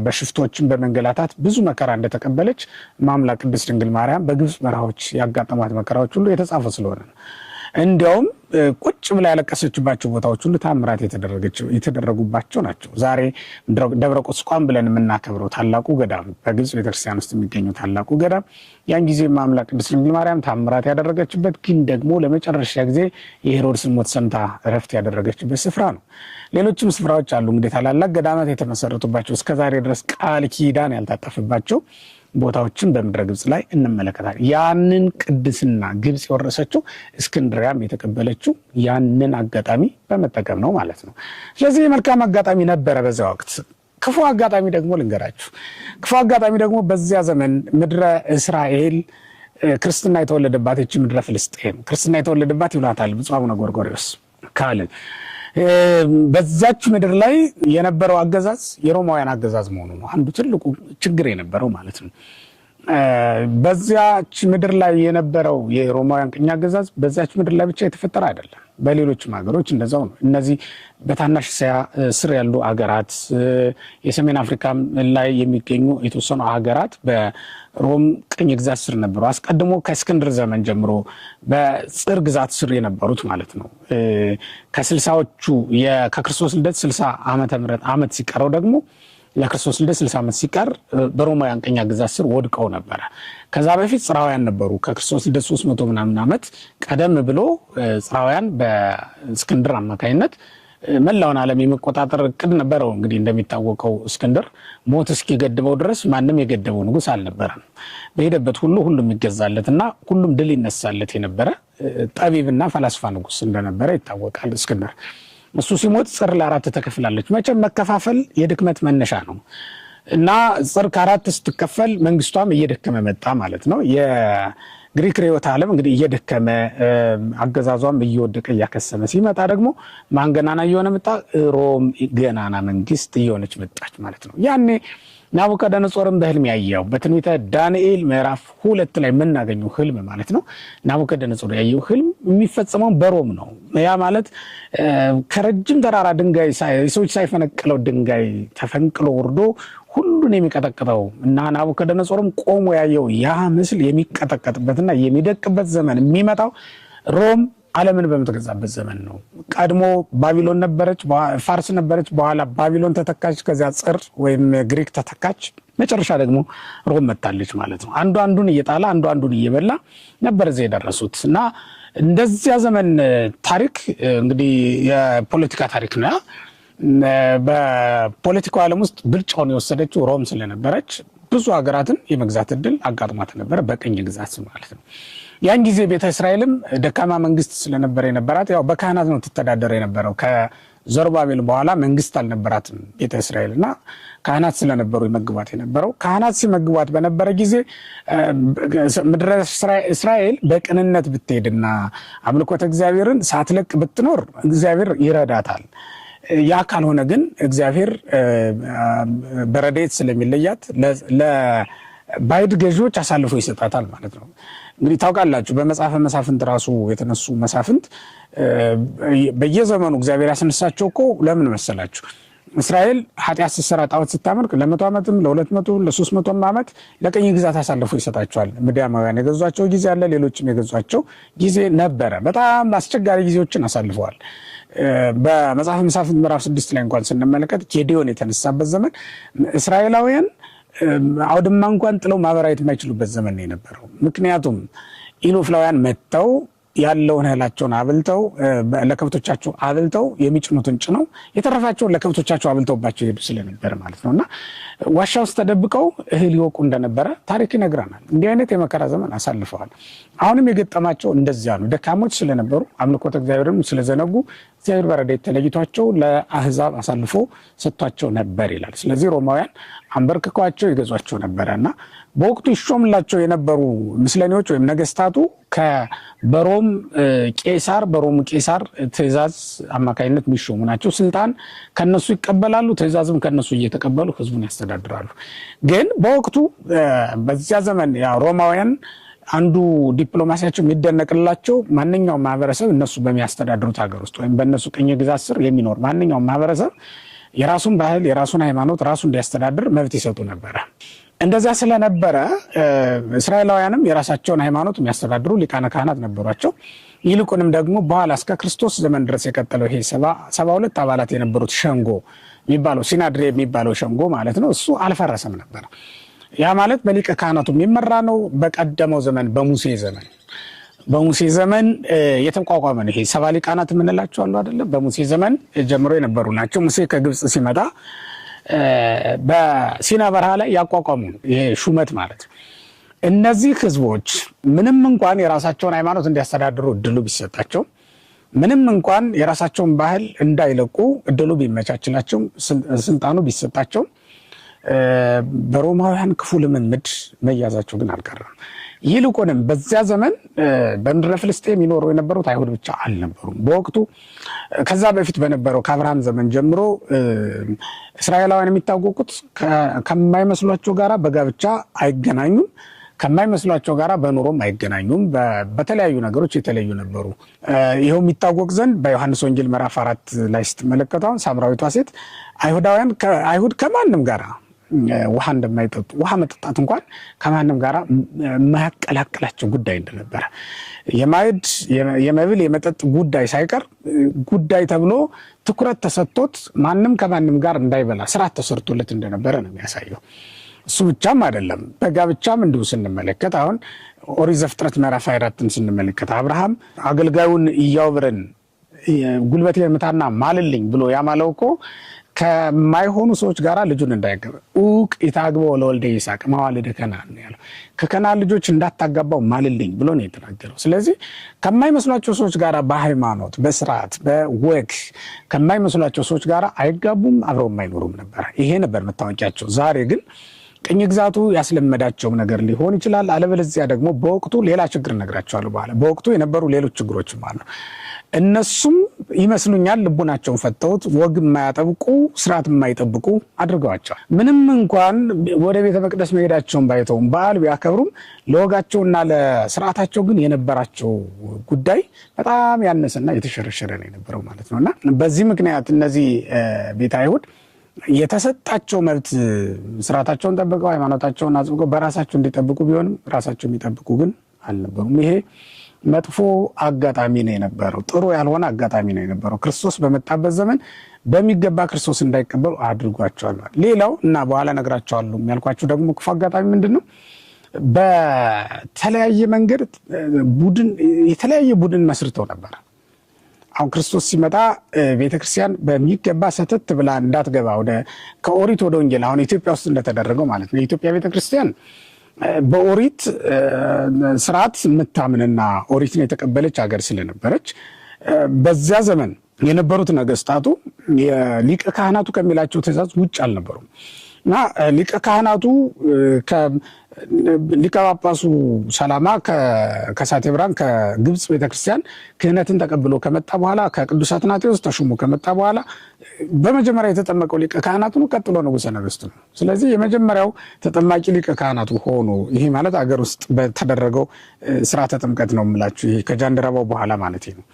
በሽፍቶችን በመንገላታት ብዙ መከራ እንደተቀበለች ማምላክ ቅድስት ድንግል ማርያም በግብፅ በረሃዎች ያጋጠሟት መከራዎች ሁሉ የተጻፈ ስለሆነ ነው። እንዲያውም ቁጭ ብላ ያለቀሰችባቸው ቦታዎች ሁሉ ታምራት የተደረጉባቸው ናቸው። ዛሬ ደብረ ቁስቋም ብለን የምናከብረው ታላቁ ገዳም፣ በግብፅ ቤተክርስቲያን ውስጥ የሚገኘው ታላቁ ገዳም፣ ያን ጊዜ ማምላክ ቅድስት ድንግል ማርያም ታምራት ያደረገችበት ግን ደግሞ ለመጨረሻ ጊዜ የሄሮድስን ሞት ሰምታ እረፍት ያደረገችበት ስፍራ ነው። ሌሎችም ስፍራዎች አሉ። እንግዲህ ታላላቅ ገዳማት የተመሰረቱባቸው፣ እስከዛሬ ድረስ ቃል ኪዳን ያልታጠፈባቸው ቦታዎችን በምድረ ግብፅ ላይ እንመለከታለን። ያንን ቅድስና ግብፅ የወረሰችው፣ እስክንድሪያም የተቀበለችው ያንን አጋጣሚ በመጠቀም ነው ማለት ነው። ስለዚህ የመልካም አጋጣሚ ነበረ በዚያ ወቅት። ክፉ አጋጣሚ ደግሞ ልንገራችሁ። ክፉ አጋጣሚ ደግሞ በዚያ ዘመን ምድረ እስራኤል፣ ክርስትና የተወለደባት ይህች ምድረ ፍልስጤም ክርስትና የተወለደባት ይሏታል ብፁዕ አቡነ ጎርጎርዮስ ካልን፣ በዛች ምድር ላይ የነበረው አገዛዝ የሮማውያን አገዛዝ መሆኑ ነው አንዱ ትልቁ ችግር የነበረው ማለት ነው። በዚያች ምድር ላይ የነበረው የሮማውያን ቅኝ አገዛዝ በዚያች ምድር ላይ ብቻ የተፈጠረ አይደለም። በሌሎችም ሀገሮች እንደዛው ነው። እነዚህ በታናሽ እስያ ስር ያሉ ሀገራት፣ የሰሜን አፍሪካም ላይ የሚገኙ የተወሰኑ ሀገራት በሮም ቅኝ ግዛት ስር ነበሩ። አስቀድሞ ከእስክንድር ዘመን ጀምሮ በጽር ግዛት ስር የነበሩት ማለት ነው። ከ60ዎቹ ከክርስቶስ ልደት 60 ዓመተ ምህረት ዓመት ሲቀረው ደግሞ፣ ለክርስቶስ ልደት 60 ዓመት ሲቀር በሮማውያን ቅኝ ግዛት ስር ወድቀው ነበረ። ከዛ በፊት ጽራውያን ነበሩ። ከክርስቶስ ልደት 300 ምናምን ዓመት ቀደም ብሎ ጽራውያን በእስክንድር አማካኝነት መላውን ዓለም የመቆጣጠር እቅድ ነበረው። እንግዲህ እንደሚታወቀው እስክንድር ሞት እስኪገድበው ድረስ ማንም የገደበው ንጉስ አልነበረም። በሄደበት ሁሉ ሁሉም ይገዛለት እና ሁሉም ድል ይነሳለት የነበረ ጠቢብና ፈላስፋ ንጉስ እንደነበረ ይታወቃል እስክንድር። እሱ ሲሞት ጽር ለአራት ተከፍላለች። መቼም መከፋፈል የድክመት መነሻ ነው እና ጽር ከአራት ስትከፈል መንግስቷም እየደከመ መጣ ማለት ነው። የግሪክ ርዕዮተ ዓለም እንግዲህ እየደከመ፣ አገዛዟም እየወደቀ እያከሰመ ሲመጣ ደግሞ ማን ገናና እየሆነ መጣ? ሮም ገናና መንግስት እየሆነች መጣች ማለት ነው። ያኔ ናቡከደነጾርም በህልም ያየው፣ በትንቢተ ዳንኤል ምዕራፍ 2 ላይ የምናገኘው ህልም ማለት ነው። ናቡከደነጾር ያየው ህልም የሚፈጸመው በሮም ነው። ያ ማለት ከረጅም ተራራ ድንጋይ፣ ሰዎች ሳይፈነቅለው ድንጋይ ተፈንቅሎ ወርዶ ሁሉን የሚቀጠቅጠው እና ናቡከደነጾርም ቆሞ ያየው ያ ምስል የሚቀጠቀጥበትና የሚደቅበት ዘመን የሚመጣው ሮም ዓለምን በምትገዛበት ዘመን ነው። ቀድሞ ባቢሎን ነበረች፣ ፋርስ ነበረች። በኋላ ባቢሎን ተተካች። ከዚያ ጽር ወይም ግሪክ ተተካች። መጨረሻ ደግሞ ሮም መታለች ማለት ነው። አንዱ አንዱን እየጣለ፣ አንዱ አንዱን እየበላ ነበር እዚያ የደረሱት። እና እንደዚያ ዘመን ታሪክ እንግዲህ የፖለቲካ ታሪክ ነው። በፖለቲካው ዓለም ውስጥ ብልጫውን የወሰደችው ሮም ስለነበረች ብዙ ሀገራትን የመግዛት እድል አጋጥሟት ነበረ፣ በቅኝ ግዛት ማለት ነው። ያን ጊዜ ቤተ እስራኤልም ደካማ መንግስት ስለነበረ የነበራት ያው በካህናት ነው ትተዳደር የነበረው። ዘሩባቤል በኋላ መንግስት አልነበራትም ቤተ እስራኤል እና ካህናት ስለነበሩ ይመግቧት የነበረው። ካህናት ሲመግቧት በነበረ ጊዜ ምድረ እስራኤል በቅንነት ብትሄድና አምልኮተ እግዚአብሔርን ሳትለቅ ብትኖር እግዚአብሔር ይረዳታል። ያ ካልሆነ ግን እግዚአብሔር በረድኤት ስለሚለያት ለባዕድ ገዢዎች አሳልፎ ይሰጣታል ማለት ነው። እንግዲህ ታውቃላችሁ በመጽሐፈ መሳፍንት ራሱ የተነሱ መሳፍንት በየዘመኑ እግዚአብሔር ያስነሳቸው እኮ ለምን መሰላችሁ? እስራኤል ኃጢአት ስትሰራ ጣዖት ስታመልክ ለ100 ዓመትም ለ200 ለ300 ዓመት ለቅኝ ግዛት አሳልፎ ይሰጣቸዋል። ምድያማውያን የገዟቸው ጊዜ አለ፣ ሌሎችም የገዟቸው ጊዜ ነበረ። በጣም አስቸጋሪ ጊዜዎችን አሳልፈዋል። በመጽሐፈ መሳፍንት ምዕራፍ 6 ላይ እንኳን ስንመለከት ጌዴዎን የተነሳበት ዘመን እስራኤላውያን አውድማ እንኳን ጥለው ማበራየት የማይችሉበት ዘመን ነው የነበረው። ምክንያቱም ኢሎፍላውያን መጥተው ያለውን እህላቸውን አብልተው ለከብቶቻቸው አብልተው የሚጭኑትን ጭነው የተረፋቸውን ለከብቶቻቸው አብልተውባቸው ይሄዱ ስለነበረ ማለት ነው። እና ዋሻ ውስጥ ተደብቀው እህል ይወቁ እንደነበረ ታሪክ ይነግረናል። እንዲህ አይነት የመከራ ዘመን አሳልፈዋል። አሁንም የገጠማቸው እንደዚያ ነው። ደካሞች ስለነበሩ አምልኮተ እግዚአብሔርም ስለዘነጉ እግዚአብሔር በረድኤት ተለይቷቸው ለአህዛብ አሳልፎ ሰጥቷቸው ነበር ይላል። ስለዚህ ሮማውያን አንበርክከዋቸው ይገዟቸው ነበረ እና በወቅቱ ይሾምላቸው የነበሩ ምስለኔዎች ወይም ነገስታቱ በሮም ቄሳር በሮም ቄሳር ትእዛዝ አማካኝነት የሚሾሙ ናቸው። ስልጣን ከነሱ ይቀበላሉ፣ ትእዛዝም ከነሱ እየተቀበሉ ህዝቡን ያስተዳድራሉ። ግን በወቅቱ በዚያ ዘመን ሮማውያን አንዱ ዲፕሎማሲያቸው የሚደነቅላቸው ማንኛውም ማህበረሰብ እነሱ በሚያስተዳድሩት ሀገር ውስጥ ወይም በእነሱ ቅኝ ግዛት ስር የሚኖር ማንኛውም ማህበረሰብ የራሱን ባህል የራሱን ሃይማኖት ራሱ እንዲያስተዳድር መብት ይሰጡ ነበረ። እንደዚያ ስለነበረ እስራኤላውያንም የራሳቸውን ሃይማኖት የሚያስተዳድሩ ሊቃነ ካህናት ነበሯቸው። ይልቁንም ደግሞ በኋላ እስከ ክርስቶስ ዘመን ድረስ የቀጠለው ይሄ 72 አባላት የነበሩት ሸንጎ የሚባለው ሲናድሬ የሚባለው ሸንጎ ማለት ነው። እሱ አልፈረሰም ነበር። ያ ማለት በሊቀ ካህናቱ የሚመራ ነው። በቀደመው ዘመን በሙሴ ዘመን የተቋቋመ ነው። ይሄ 70 ሊቃናት የምንላቸው አሉ አይደለም? በሙሴ ዘመን ጀምሮ የነበሩ ናቸው። ሙሴ ከግብፅ ሲመጣ በሲና በረሃ ላይ ያቋቋሙ ነው ይሄ ሹመት ማለት ነው። እነዚህ ህዝቦች ምንም እንኳን የራሳቸውን ሃይማኖት እንዲያስተዳድሩ እድሉ ቢሰጣቸው፣ ምንም እንኳን የራሳቸውን ባህል እንዳይለቁ እድሉ ቢመቻችላቸው፣ ስልጣኑ ቢሰጣቸው፣ በሮማውያን ክፉ ልምምድ መያዛቸው ግን አልቀረም። ይልቁንም በዚያ ዘመን በምድረ ፍልስጤም ይኖሩ የነበሩት አይሁድ ብቻ አልነበሩም። በወቅቱ ከዛ በፊት በነበረው ከአብርሃም ዘመን ጀምሮ እስራኤላውያን የሚታወቁት ከማይመስሏቸው ጋራ በጋብቻ አይገናኙም፣ ከማይመስሏቸው ጋራ በኑሮም አይገናኙም። በተለያዩ ነገሮች የተለዩ ነበሩ። ይኸው የሚታወቅ ዘንድ በዮሐንስ ወንጌል ምዕራፍ 4 ላይ ስትመለከቱ አሁን ሳምራዊቷ ሴት አይሁዳውያን አይሁድ ከማንም ጋራ ውሃ እንደማይጠጡ ውሃ መጠጣት እንኳን ከማንም ጋር የማያቀላቅላቸው ጉዳይ እንደነበረ የማዕድ የመብል የመጠጥ ጉዳይ ሳይቀር ጉዳይ ተብሎ ትኩረት ተሰጥቶት ማንም ከማንም ጋር እንዳይበላ ስርዓት ተሰርቶለት እንደነበረ ነው የሚያሳየው። እሱ ብቻም አይደለም፣ በጋብቻም እንዲሁ ስንመለከት አሁን ኦሪት ዘፍጥረት ምዕራፍ 24ን ስንመለከት አብርሃም አገልጋዩን ኢያዕብርን ጉልበቴን ምታና ማልልኝ ብሎ ያማለው እኮ ከማይሆኑ ሰዎች ጋር ልጁን እንዳያገባ ኡቅ ኢታግበው ለወልደ ይስሐቅ መዋልደ ከነዓን ነው ያለው። ከከነዓን ልጆች እንዳታጋባው ማልልኝ ብሎ ነው የተናገረው። ስለዚህ ከማይመስሏቸው ሰዎች ጋር በሃይማኖት፣ በስርዓት፣ በወግ ከማይመስሏቸው ሰዎች ጋር አይጋቡም፣ አብረውም አይኖሩም ነበር። ይሄ ነበር መታወቂያቸው። ዛሬ ግን ቅኝ ግዛቱ ያስለመዳቸው ነገር ሊሆን ይችላል። አለበለዚያ ደግሞ በወቅቱ ሌላ ችግር እነግራቸዋለሁ በኋላ። በወቅቱ የነበሩ ሌሎች ችግሮችም አሉ። እነሱም ይመስሉኛል ልቡናቸውን ፈተውት ወግ የማያጠብቁ ስርዓት የማይጠብቁ አድርገዋቸዋል። ምንም እንኳን ወደ ቤተ መቅደስ መሄዳቸውን ባይተውም በዓል ቢያከብሩም ለወጋቸውና ለስርዓታቸው ግን የነበራቸው ጉዳይ በጣም ያነሰና የተሸረሸረ ነው የነበረው ማለት ነው። እና በዚህ ምክንያት እነዚህ ቤተ አይሁድ የተሰጣቸው መብት ስርዓታቸውን ጠብቀው ሃይማኖታቸውን አጽብቀው በራሳቸው እንዲጠብቁ ቢሆንም ራሳቸው የሚጠብቁ ግን አልነበሩም። ይሄ መጥፎ አጋጣሚ ነው የነበረው። ጥሩ ያልሆነ አጋጣሚ ነው የነበረው። ክርስቶስ በመጣበት ዘመን በሚገባ ክርስቶስ እንዳይቀበሉ አድርጓቸዋል። ሌላው እና በኋላ እነግራቸዋለሁ የሚያልኳቸው ደግሞ ክፉ አጋጣሚ ምንድን ነው? በተለያየ መንገድ ቡድን የተለያየ ቡድን መስርተው ነበር። አሁን ክርስቶስ ሲመጣ ቤተክርስቲያን በሚገባ ሰተት ብላ እንዳትገባ ወደ ከኦሪት ወደ ወንጌል አሁን ኢትዮጵያ ውስጥ እንደተደረገው ማለት ነው። የኢትዮጵያ ቤተክርስቲያን በኦሪት ስርዓት የምታምንና ኦሪትን የተቀበለች ሀገር ስለነበረች በዚያ ዘመን የነበሩት ነገስታቱ የሊቀ ካህናቱ ከሚላቸው ትእዛዝ ውጭ አልነበሩም። እና ሊቀ ካህናቱ ሊቀ ጳጳሱ ሰላማ ከሳቴ ብርሃን ከግብፅ ቤተክርስቲያን ክህነትን ተቀብሎ ከመጣ በኋላ፣ ከቅዱስ አትናቴዎስ ተሹሞ ከመጣ በኋላ በመጀመሪያ የተጠመቀው ሊቀ ካህናቱ ነው። ቀጥሎ ንጉሠ ነገሥቱ ነው። ስለዚህ የመጀመሪያው ተጠማቂ ሊቀ ካህናቱ ሆኖ፣ ይሄ ማለት አገር ውስጥ በተደረገው ስርዓተ ጥምቀት ነው የምላችሁ። ይሄ ከጃንደረባው በኋላ ማለት ነው።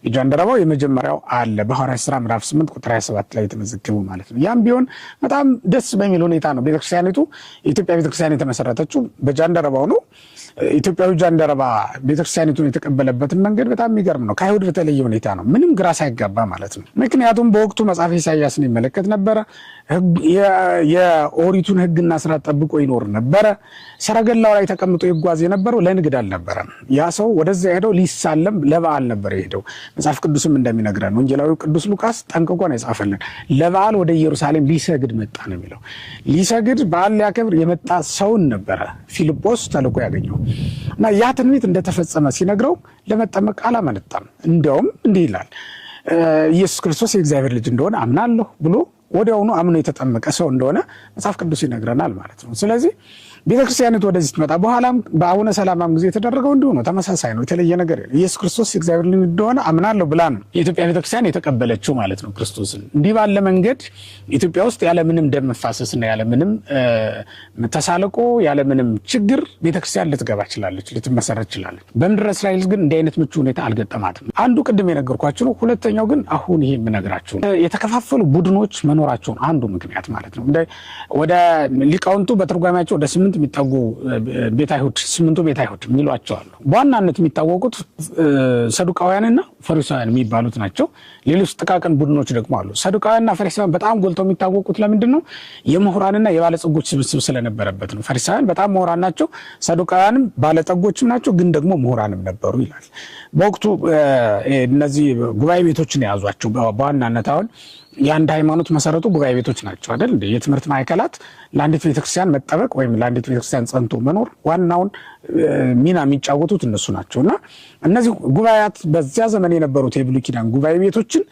የጃንደረባው የመጀመሪያው አለ፣ በሐዋርያት ስራ ምዕራፍ 8 ቁጥር 27 ላይ የተመዘገበው ማለት ነው። ያም ቢሆን በጣም ደስ በሚል ሁኔታ ነው ቤተክርስቲያኒቱ፣ የኢትዮጵያ ቤተክርስቲያን የተመሰረተችው በጃንደረባው ነው። ኢትዮጵያዊ ጃንደረባ ቤተክርስቲያኒቱን የተቀበለበትን መንገድ በጣም የሚገርም ነው። ከአይሁድ በተለየ ሁኔታ ነው። ምንም ግራ ሳይጋባ ማለት ነው። ምክንያቱም በወቅቱ መጽሐፈ ኢሳያስን ይመለከት ነበረ። የኦሪቱን ሕግና ስርዓት ጠብቆ ይኖር ነበረ። ሰረገላው ላይ ተቀምጦ ይጓዝ የነበረው ለንግድ አልነበረም። ያ ሰው ወደዚያ ሄደው ሊሳለም ለበዓል ነበር የሄደው። መጽሐፍ ቅዱስም እንደሚነግረን ወንጌላዊው ቅዱስ ሉቃስ ጠንቅቆ ነው የጻፈልን። ለበዓል ወደ ኢየሩሳሌም ሊሰግድ መጣ ነው የሚለው። ሊሰግድ፣ በዓል ሊያከብር የመጣ ሰውን ነበረ ፊልጶስ ተልኮ ያገኘው። እና ያ ትንቢት እንደተፈጸመ ሲነግረው ለመጠመቅ አላመነታም። እንዲያውም እንዲህ ይላል፣ ኢየሱስ ክርስቶስ የእግዚአብሔር ልጅ እንደሆነ አምናለሁ ብሎ ወዲያውኑ አምኖ የተጠመቀ ሰው እንደሆነ መጽሐፍ ቅዱስ ይነግረናል ማለት ነው። ስለዚህ ቤተክርስቲያኒቱ ወደዚህ ስትመጣ በኋላም በአቡነ ሰላማም ጊዜ የተደረገው እንዲሁ ነው። ተመሳሳይ ነው። የተለየ ነገር የለም። ኢየሱስ ክርስቶስ የእግዚአብሔር ልጅ እንደሆነ አምናለሁ ብላ ነው የኢትዮጵያ ቤተክርስቲያን የተቀበለችው ማለት ነው ክርስቶስን። እንዲህ ባለ መንገድ ኢትዮጵያ ውስጥ ያለምንም ደም መፋሰስና ያለምንም ተሳልቆ ያለምንም ችግር ቤተክርስቲያን ልትገባ ችላለች፣ ልትመሰረት ችላለች። በምድረ እስራኤል ግን እንዲህ አይነት ምቹ ሁኔታ አልገጠማትም። አንዱ ቅድም የነገርኳችሁ ነው። ሁለተኛው ግን አሁን ይሄ የምነግራችሁ ነው። የተከፋፈሉ ቡድኖች መኖራቸውን አንዱ ምክንያት ማለት ነው። ወደ ሊቃውንቱ በትርጓሜያቸው ወደ 8 የሚጠጉ ቤተ አይሁድ፣ 8ቱ ቤተ አይሁድ የሚሏቸው አሉ። በዋናነት የሚታወቁት ሰዱቃውያንና ፈሪሳውያን የሚባሉት ናቸው። ሌሎች ጥቃቅን ቡድኖች ደግሞ አሉ። ሰዱቃውያንና ፈሪሳውያን በጣም ጎልተው የሚታወቁት ለምንድን ነው? የምሁራንና የባለጸጎች ስብስብ ስለነበረበት ነው። ፈሪሳውያን በጣም ምሁራን ናቸው። ሰዱቃውያንም ባለጠጎችም ናቸው፣ ግን ደግሞ ምሁራንም ነበሩ ይላል። በወቅቱ እነዚህ ጉባኤ ቤቶችን የያዟቸው በዋናነት፣ አሁን የአንድ ሃይማኖት መሰረቱ ጉባኤ ቤቶች ናቸው አይደል? የትምህርት ማዕከላት ለአንዲት ቤተክርስቲያን መጠበቅ ወይም ለአንዲት ቤተክርስቲያን ጸንቶ መኖር ዋናውን ሚና የሚጫወቱት እነሱ ናቸው። እና እነዚህ ጉባኤያት፣ በዚያ ዘመን የነበሩት የብሉይ ኪዳን ጉባኤ ቤቶችን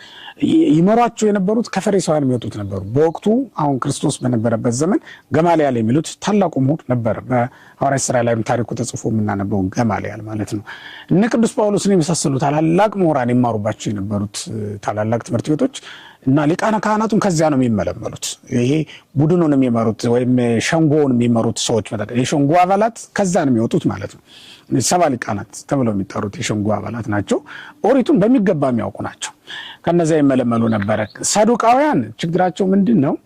ይመሯቸው የነበሩት ከፈሪሳውያን የሚወጡት ነበሩ። በወቅቱ አሁን ክርስቶስ በነበረበት ዘመን ገማልያል የሚሉት ታላቁ ምሁር ነበር። በሐዋርያት ስራ ላይም ታሪኩ ተጽፎ የምናነበው ገማልያል ማለት ነው። እነ ቅዱስ ጳውሎስን የመሳሰሉ ታላላቅ ምሁራን ይማሩባቸው የነበሩት ታላላቅ ትምህርት ቤቶች እና ሊቃነ ካህናቱን ከዚያ ነው የሚመለመሉት። ይሄ ቡድኑን የሚመሩት ወይም ሸንጎውን የሚመሩት ሰዎች፣ የሸንጎ አባላት ከዛ ነው የሚወጡት ማለት ነው። 70 ሊቃናት ተብለው የሚጠሩት የሸንጎ አባላት ናቸው። ኦሪቱን በሚገባ የሚያውቁ ናቸው። ከነዚያ ይመለመሉ ነበረ። ሰዱቃውያን ችግራቸው ምንድን ነው?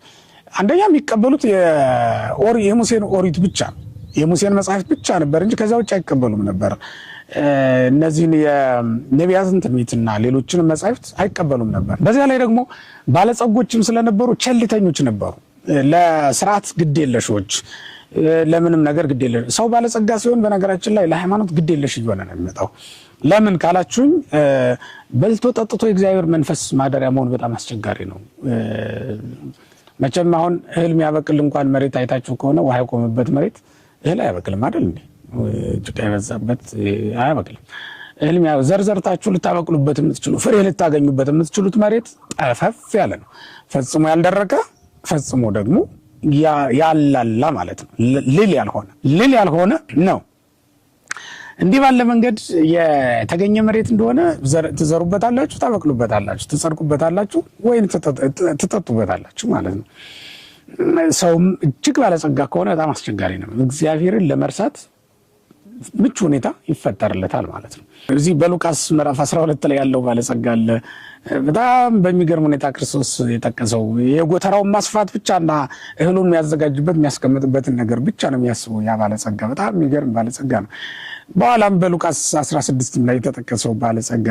አንደኛ የሚቀበሉት የሙሴን ኦሪት ብቻ ነው። የሙሴን መጽሐፍት ብቻ ነበር እንጂ ከዚያ ውጭ አይቀበሉም ነበር። እነዚህን የነቢያትን ትንቢትና ሌሎችንም መጻሕፍት አይቀበሉም ነበር። በዚያ ላይ ደግሞ ባለጸጎችም ስለነበሩ ቸልተኞች ነበሩ። ለስርዓት ግዴለሾች፣ ለምንም ነገር ግዴለሽ። ሰው ባለጸጋ ሲሆን በነገራችን ላይ ለሃይማኖት ግዴለሽ እየሆነ ነው የሚመጣው። ለምን ካላችሁኝ በልቶ ጠጥቶ የእግዚአብሔር መንፈስ ማደሪያ መሆን በጣም አስቸጋሪ ነው። መቼም አሁን እህል የሚያበቅል እንኳን መሬት አይታችሁ ከሆነ ውሃ የቆመበት መሬት እህል አያበቅልም አይደል እንዴ? ጭቃ የበዛበት አያበቅልም። እህል ዘርዘርታችሁ ልታበቅሉበት የምትችሉ፣ ፍሬ ልታገኙበት የምትችሉት መሬት ጠፈፍ ያለ ነው። ፈጽሞ ያልደረቀ፣ ፈጽሞ ደግሞ ያላላ ማለት ነው። ልል ያልሆነ ነው። እንዲህ ባለ መንገድ የተገኘ መሬት እንደሆነ ትዘሩበታላችሁ፣ ታበቅሉበታላችሁ፣ ትጸድቁበታላችሁ፣ ወይም ትጠጡበታላችሁ ማለት ነው። ሰውም እጅግ ባለጸጋ ከሆነ በጣም አስቸጋሪ ነው። እግዚአብሔርን ለመርሳት ምቹ ሁኔታ ይፈጠርለታል ማለት ነው። እዚህ በሉቃስ ምዕራፍ 12 ላይ ያለው ባለጸጋ አለ። በጣም በሚገርም ሁኔታ ክርስቶስ የጠቀሰው የጎተራውን ማስፋት ብቻና እህሉን የሚያዘጋጅበት የሚያስቀምጥበትን ነገር ብቻ ነው የሚያስበው ያ ባለጸጋ። በጣም የሚገርም ባለጸጋ ነው። በኋላም በሉቃስ 16 ላይ የተጠቀሰው ባለጸጋ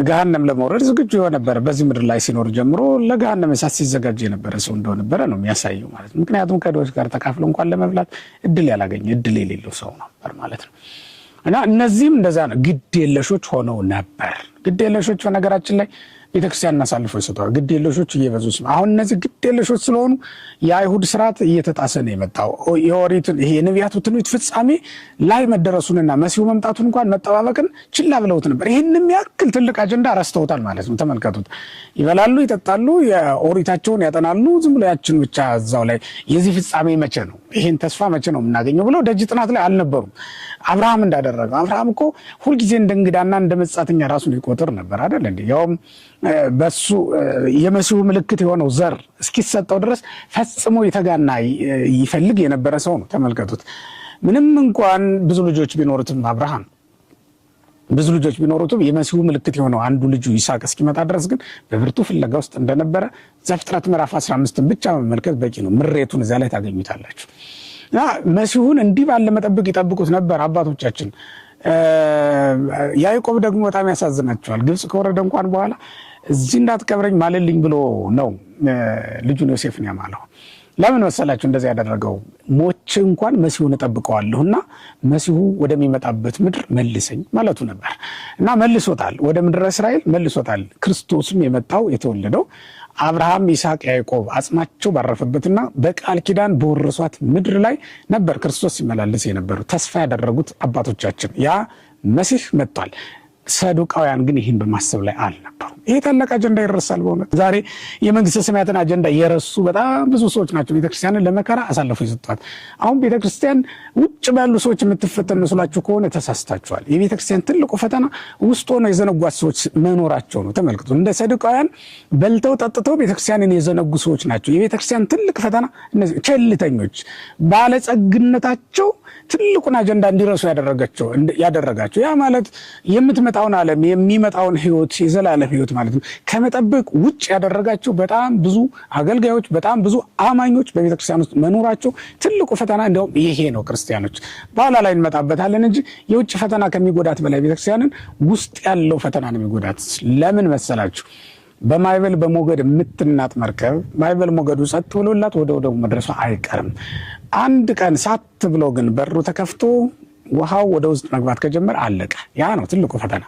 ገሃነም ለመውረድ ዝግጁ የነበረ፣ በዚህ ምድር ላይ ሲኖር ጀምሮ ለገሃነም እሳት ሲዘጋጅ የነበረ ሰው እንደነበረ ነው የሚያሳየው ማለት ነው። ምክንያቱም ከድሆች ጋር ተካፍሎ እንኳን ለመብላት እድል ያላገኘ፣ እድል የሌለው ሰው ነበር ማለት ነው። እና እነዚህም እንደዛ ነው፣ ግድ የለሾች ሆነው ነበር። ግድ የለሾች በነገራችን ላይ ቤተክርስቲያንን አሳልፈው ይሰጠዋል። ግድ የለሾች እየበዙ አሁን እነዚህ ግድ የለሾች ስለሆኑ የአይሁድ ስርዓት እየተጣሰ ነው የመጣው። የኦሪትን ይሄ የነቢያቱ ትንቢት ፍጻሜ ላይ መደረሱንና መሲሁ መምጣቱን እንኳን መጠባበቅን ችላ ብለውት ነበር። ይህንም ያክል ትልቅ አጀንዳ ረስተውታል ማለት ነው። ተመልከቱት። ይበላሉ፣ ይጠጣሉ፣ የኦሪታቸውን ያጠናሉ። ዝም ብሎ ያችን ብቻ እዛው ላይ የዚህ ፍጻሜ መቼ ነው፣ ይህን ተስፋ መቼ ነው የምናገኘው ብለው ደጅ ጥናት ላይ አልነበሩም። አብርሃም እንዳደረገው አብርሃም እኮ ሁልጊዜ እንደ እንግዳና እንደ መጻተኛ ራሱን ይቆጥር ነበር አይደል እንዴ? ያውም በሱ የመሲሁ ምልክት የሆነው ዘር እስኪሰጠው ድረስ ፈጽሞ የተጋና ይፈልግ የነበረ ሰው ነው። ተመልከቱት። ምንም እንኳን ብዙ ልጆች ቢኖሩትም አብርሃም ብዙ ልጆች ቢኖሩትም የመሲሁ ምልክት የሆነው አንዱ ልጁ ይስሐቅ እስኪመጣ ድረስ ግን በብርቱ ፍለጋ ውስጥ እንደነበረ ዘፍጥረት ምዕራፍ 15ን ብቻ መመልከት በቂ ነው። ምሬቱን እዚያ ላይ ታገኙታላችሁ። እና መሲሁን እንዲህ ባለ መጠበቅ ይጠብቁት ነበር አባቶቻችን። ያዕቆብ ደግሞ በጣም ያሳዝናቸዋል። ግብፅ ከወረደ እንኳን በኋላ እዚህ እንዳትቀብረኝ ማልልኝ ብሎ ነው ልጁን ዮሴፍን ያማለው። ለምን መሰላችሁ እንደዚህ ያደረገው? ሞቼ እንኳን መሲሁን እጠብቀዋለሁና መሲሁ ወደሚመጣበት ምድር መልሰኝ ማለቱ ነበር። እና መልሶታል፣ ወደ ምድረ እስራኤል መልሶታል። ክርስቶስም የመጣው የተወለደው አብርሃም፣ ይስሐቅ፣ ያዕቆብ አጽማቸው ባረፈበትና በቃል ኪዳን በወረሷት ምድር ላይ ነበር ክርስቶስ ሲመላለስ የነበረው። ተስፋ ያደረጉት አባቶቻችን ያ መሲህ መጥቷል። ሰዱቃውያን ግን ይህን በማሰብ ላይ አልነበሩም። ይሄ ታላቅ አጀንዳ ይረሳል። በእውነት ዛሬ የመንግስተ ሰማያትን አጀንዳ የረሱ በጣም ብዙ ሰዎች ናቸው ቤተክርስቲያንን ለመከራ አሳልፈው የሰጧት። አሁን ቤተክርስቲያን ውጭ ባሉ ሰዎች የምትፈተን መስሏችሁ ከሆነ ተሳስታችኋል። የቤተክርስቲያን ትልቁ ፈተና ውስጥ ሆነው የዘነጓት ሰዎች መኖራቸው ነው። ተመልክቱ። እንደ ሰዱቃውያን በልተው ጠጥተው ቤተክርስቲያንን የዘነጉ ሰዎች ናቸው። የቤተክርስቲያን ትልቅ ፈተና እነዚህ ቸልተኞች፣ ባለጸግነታቸው ትልቁን አጀንዳ እንዲረሱ ያደረጋቸው ያ ማለት የምትመጣውን ዓለም የሚመጣውን ህይወት የዘላለም ህይወት ማለት ነው ከመጠበቅ ውጭ ያደረጋቸው በጣም ብዙ አገልጋዮች፣ በጣም ብዙ አማኞች በቤተክርስቲያን ውስጥ መኖራቸው ትልቁ ፈተና እንዲያውም ይሄ ነው። ክርስቲያኖች በኋላ ላይ እንመጣበታለን እንጂ የውጭ ፈተና ከሚጎዳት በላይ ቤተክርስቲያንን ውስጥ ያለው ፈተና ነው የሚጎዳት። ለምን መሰላችሁ? በማዕበል በሞገድ የምትናጥ መርከብ ማዕበል ሞገዱ ጸጥ ብሎላት ወደ ወደቡ መድረሷ አይቀርም። አንድ ቀን ሳት ብሎ ግን በሩ ተከፍቶ ውሃው ወደ ውስጥ መግባት ከጀመረ አለቀ። ያ ነው ትልቁ ፈተና።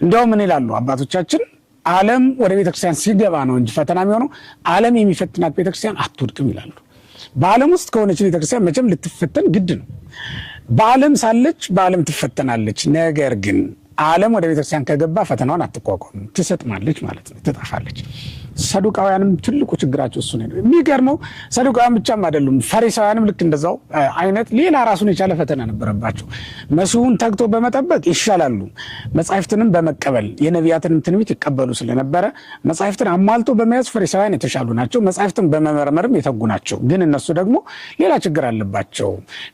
እንዲያውም ምን ይላሉ አባቶቻችን? ዓለም ወደ ቤተክርስቲያን ሲገባ ነው እንጂ ፈተና የሚሆነው ዓለም የሚፈትናት ቤተክርስቲያን አትወድቅም ይላሉ። በዓለም ውስጥ ከሆነች ቤተክርስቲያን መቼም ልትፈተን ግድ ነው። በዓለም ሳለች በዓለም ትፈተናለች። ነገር ግን ዓለም ወደ ቤተክርስቲያን ከገባ ፈተናዋን አትቋቋምም፣ ትሰጥማለች ማለት ነው፣ ትጠፋለች። ሰዱቃውያንም ትልቁ ችግራቸው እሱ ነው። የሚገርመው ሰዱቃውያን ብቻም አይደሉም፣ ፈሪሳውያንም ልክ እንደዛው አይነት ሌላ ራሱን የቻለ ፈተና ነበረባቸው። መሲሁን ተግቶ በመጠበቅ ይሻላሉ፣ መጻሕፍትንም በመቀበል የነቢያትንም ትንቢት ይቀበሉ ስለነበረ መጻሕፍትን አሟልቶ በመያዝ ፈሪሳውያን የተሻሉ ናቸው። መጻሕፍትን በመመርመርም የተጉ ናቸው። ግን እነሱ ደግሞ ሌላ ችግር አለባቸው።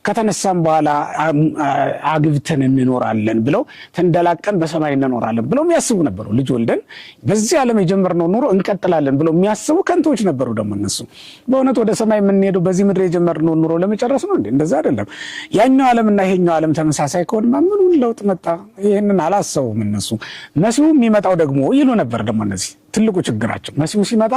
ከተነሳም በኋላ አግብተን እንኖራለን ብለው ተንደላቀን በሰማይ እንኖራለን ብለው የሚያስቡ ነበሩ። ልጅ ወልደን በዚህ ዓለም የጀመርነው ኑሮ እንቀጥላለን ብለው የሚያስቡ ከንቶች ነበሩ። ደግሞ እነሱ በእውነት ወደ ሰማይ የምንሄደው በዚህ ምድር የጀመርነው ኑሮ ለመጨረስ ነው እንዴ? እንደዛ አይደለም። ያኛው ዓለምና ይሄኛው ዓለም ተመሳሳይ ከሆነማ ምኑን ለውጥ መጣ? ይህንን አላሰቡም እነሱ። መሲሁ የሚመጣው ደግሞ ይሉ ነበር። ደግሞ እነዚህ ትልቁ ችግራቸው መሲሁ ሲመጣ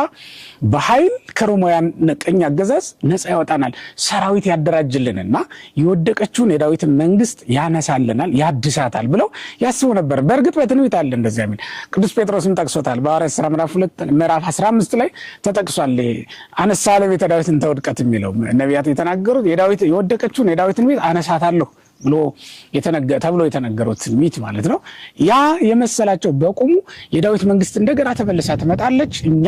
በኃይል ከሮማውያን ቀኝ አገዛዝ ነፃ ያወጣናል፣ ሰራዊት ያደራጅልንና የወደቀችውን የዳዊትን መንግስት ያነሳልናል፣ ያድሳታል ብለው ያስቡ ነበር። በእርግጥ በትንቢት አለ እንደዚያ የሚል ቅዱስ ጴጥሮስም ጠቅሶታል። በሐዋርያት ሥራ ምዕራፍ 15 ላይ ተጠቅሷል። አነሳ ለቤተ ዳዊት እንተ ውድቀት የሚለው ነቢያት የተናገሩት የወደቀችውን የዳዊትን ቤት አነሳታለሁ ብሎ ተብሎ የተነገረው ትንቢት ማለት ነው። ያ የመሰላቸው በቁሙ የዳዊት መንግስት እንደገና ተመልሳ ትመጣለች፣ እኛ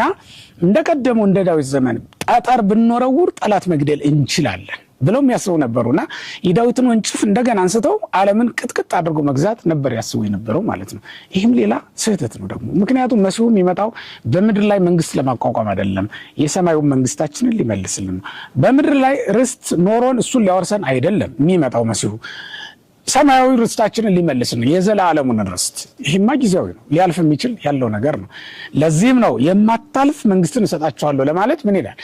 እንደቀደመው እንደ ዳዊት ዘመን ጠጠር ብንወረውር ጠላት መግደል እንችላለን ብለው የሚያስቡ ነበሩና የዳዊትን ወንጭፍ እንደገና አንስተው ዓለምን ቅጥቅጥ አድርጎ መግዛት ነበር ያስቡ የነበረው ማለት ነው። ይህም ሌላ ስህተት ነው ደግሞ። ምክንያቱም መሲሁ የሚመጣው በምድር ላይ መንግስት ለማቋቋም አይደለም፣ የሰማዩን መንግስታችንን ሊመልስልን ነው። በምድር ላይ ርስት ኖሮን እሱን ሊያወርሰን አይደለም የሚመጣው መሲሁ ሰማያዊ ርስታችንን ሊመልስ ነው፣ የዘላለሙን ርስት። ይህማ ጊዜያዊ ነው፣ ሊያልፍ የሚችል ያለው ነገር ነው። ለዚህም ነው የማታልፍ መንግስትን እሰጣችኋለሁ ለማለት ምን ይላል?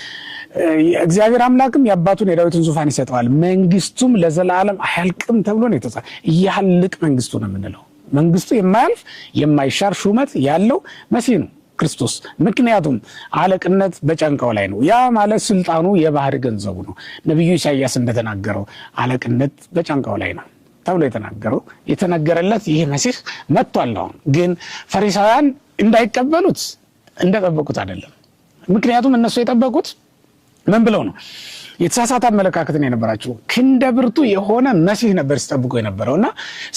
እግዚአብሔር አምላክም የአባቱን የዳዊትን ዙፋን ይሰጠዋል፣ መንግስቱም ለዘላለም አያልቅም ተብሎ ነው የተጻፈ። እያልቅ መንግስቱ ነው የምንለው። መንግስቱ የማያልፍ የማይሻር ሹመት ያለው መሲህ ነው ክርስቶስ። ምክንያቱም አለቅነት በጫንቃው ላይ ነው። ያ ማለት ስልጣኑ የባህሪ ገንዘቡ ነው። ነቢዩ ኢሳያስ እንደተናገረው አለቅነት በጫንቃው ላይ ነው ተብሎ የተናገረው የተነገረለት ይህ መሲህ መጥቷል። አሁን ግን ፈሪሳውያን እንዳይቀበሉት እንደጠበቁት አይደለም። ምክንያቱም እነሱ የጠበቁት ምን ብለው ነው? የተሳሳተ አመለካከት ነው የነበራቸው። ክንደ ብርቱ የሆነ መሲህ ነበር ሲጠብቁ የነበረው እና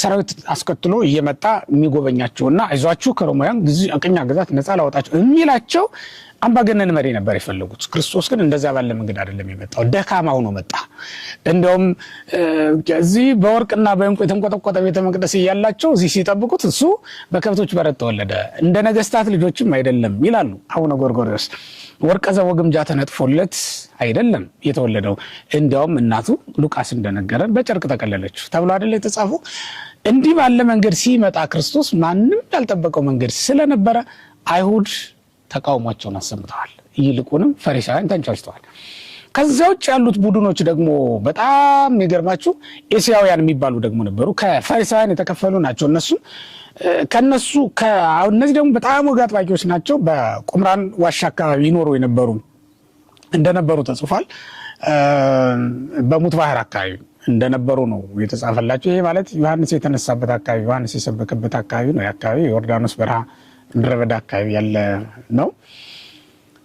ሰራዊት አስከትሎ እየመጣ የሚጎበኛቸውና አይዟችሁ ከሮማውያን ቅኝ ግዛት ነፃ ላወጣቸው የሚላቸው አምባገነን መሪ ነበር የፈለጉት። ክርስቶስ ግን እንደዚያ ባለ መንገድ አይደለም የመጣው፣ ደካማ ሆኖ መጣ። እንደውም እዚህ በወርቅና በእንቁ የተንቆጠቆጠ ቤተ መቅደስ እያላቸው እዚህ ሲጠብቁት እሱ በከብቶች በረት ተወለደ፣ እንደ ነገስታት ልጆችም አይደለም ይላሉ አቡነ ጎርጎርዮስ። ወርቀ ዘቦ ግምጃ ተነጥፎለት አይደለም የተወለደው። እንዲያውም እናቱ ሉቃስ እንደነገረን በጨርቅ ተቀለለችው ተብሎ አይደለ የተጻፈው። እንዲህ ባለ መንገድ ሲመጣ ክርስቶስ ማንም ያልጠበቀው መንገድ ስለነበረ አይሁድ ተቃውሟቸውን አሰምተዋል። ይልቁንም ፈሪሳውያን ተንጫጭተዋል። ከዚያ ውጭ ያሉት ቡድኖች ደግሞ በጣም የሚገርማችሁ ኤስያውያን የሚባሉ ደግሞ ነበሩ። ከፈሪሳውያን የተከፈሉ ናቸው። እነሱ ከነሱ እነዚህ ደግሞ በጣም ወግ አጥባቂዎች ናቸው። በቁምራን ዋሻ አካባቢ ይኖሩ የነበሩ እንደነበሩ ተጽፏል። በሙት ባህር አካባቢ እንደነበሩ ነው የተጻፈላቸው። ይሄ ማለት ዮሐንስ የተነሳበት አካባቢ፣ ዮሐንስ የሰበከበት አካባቢ ነው። የአካባቢ የዮርዳኖስ በረሃ ምድረ በዳ አካባቢ ያለ ነው።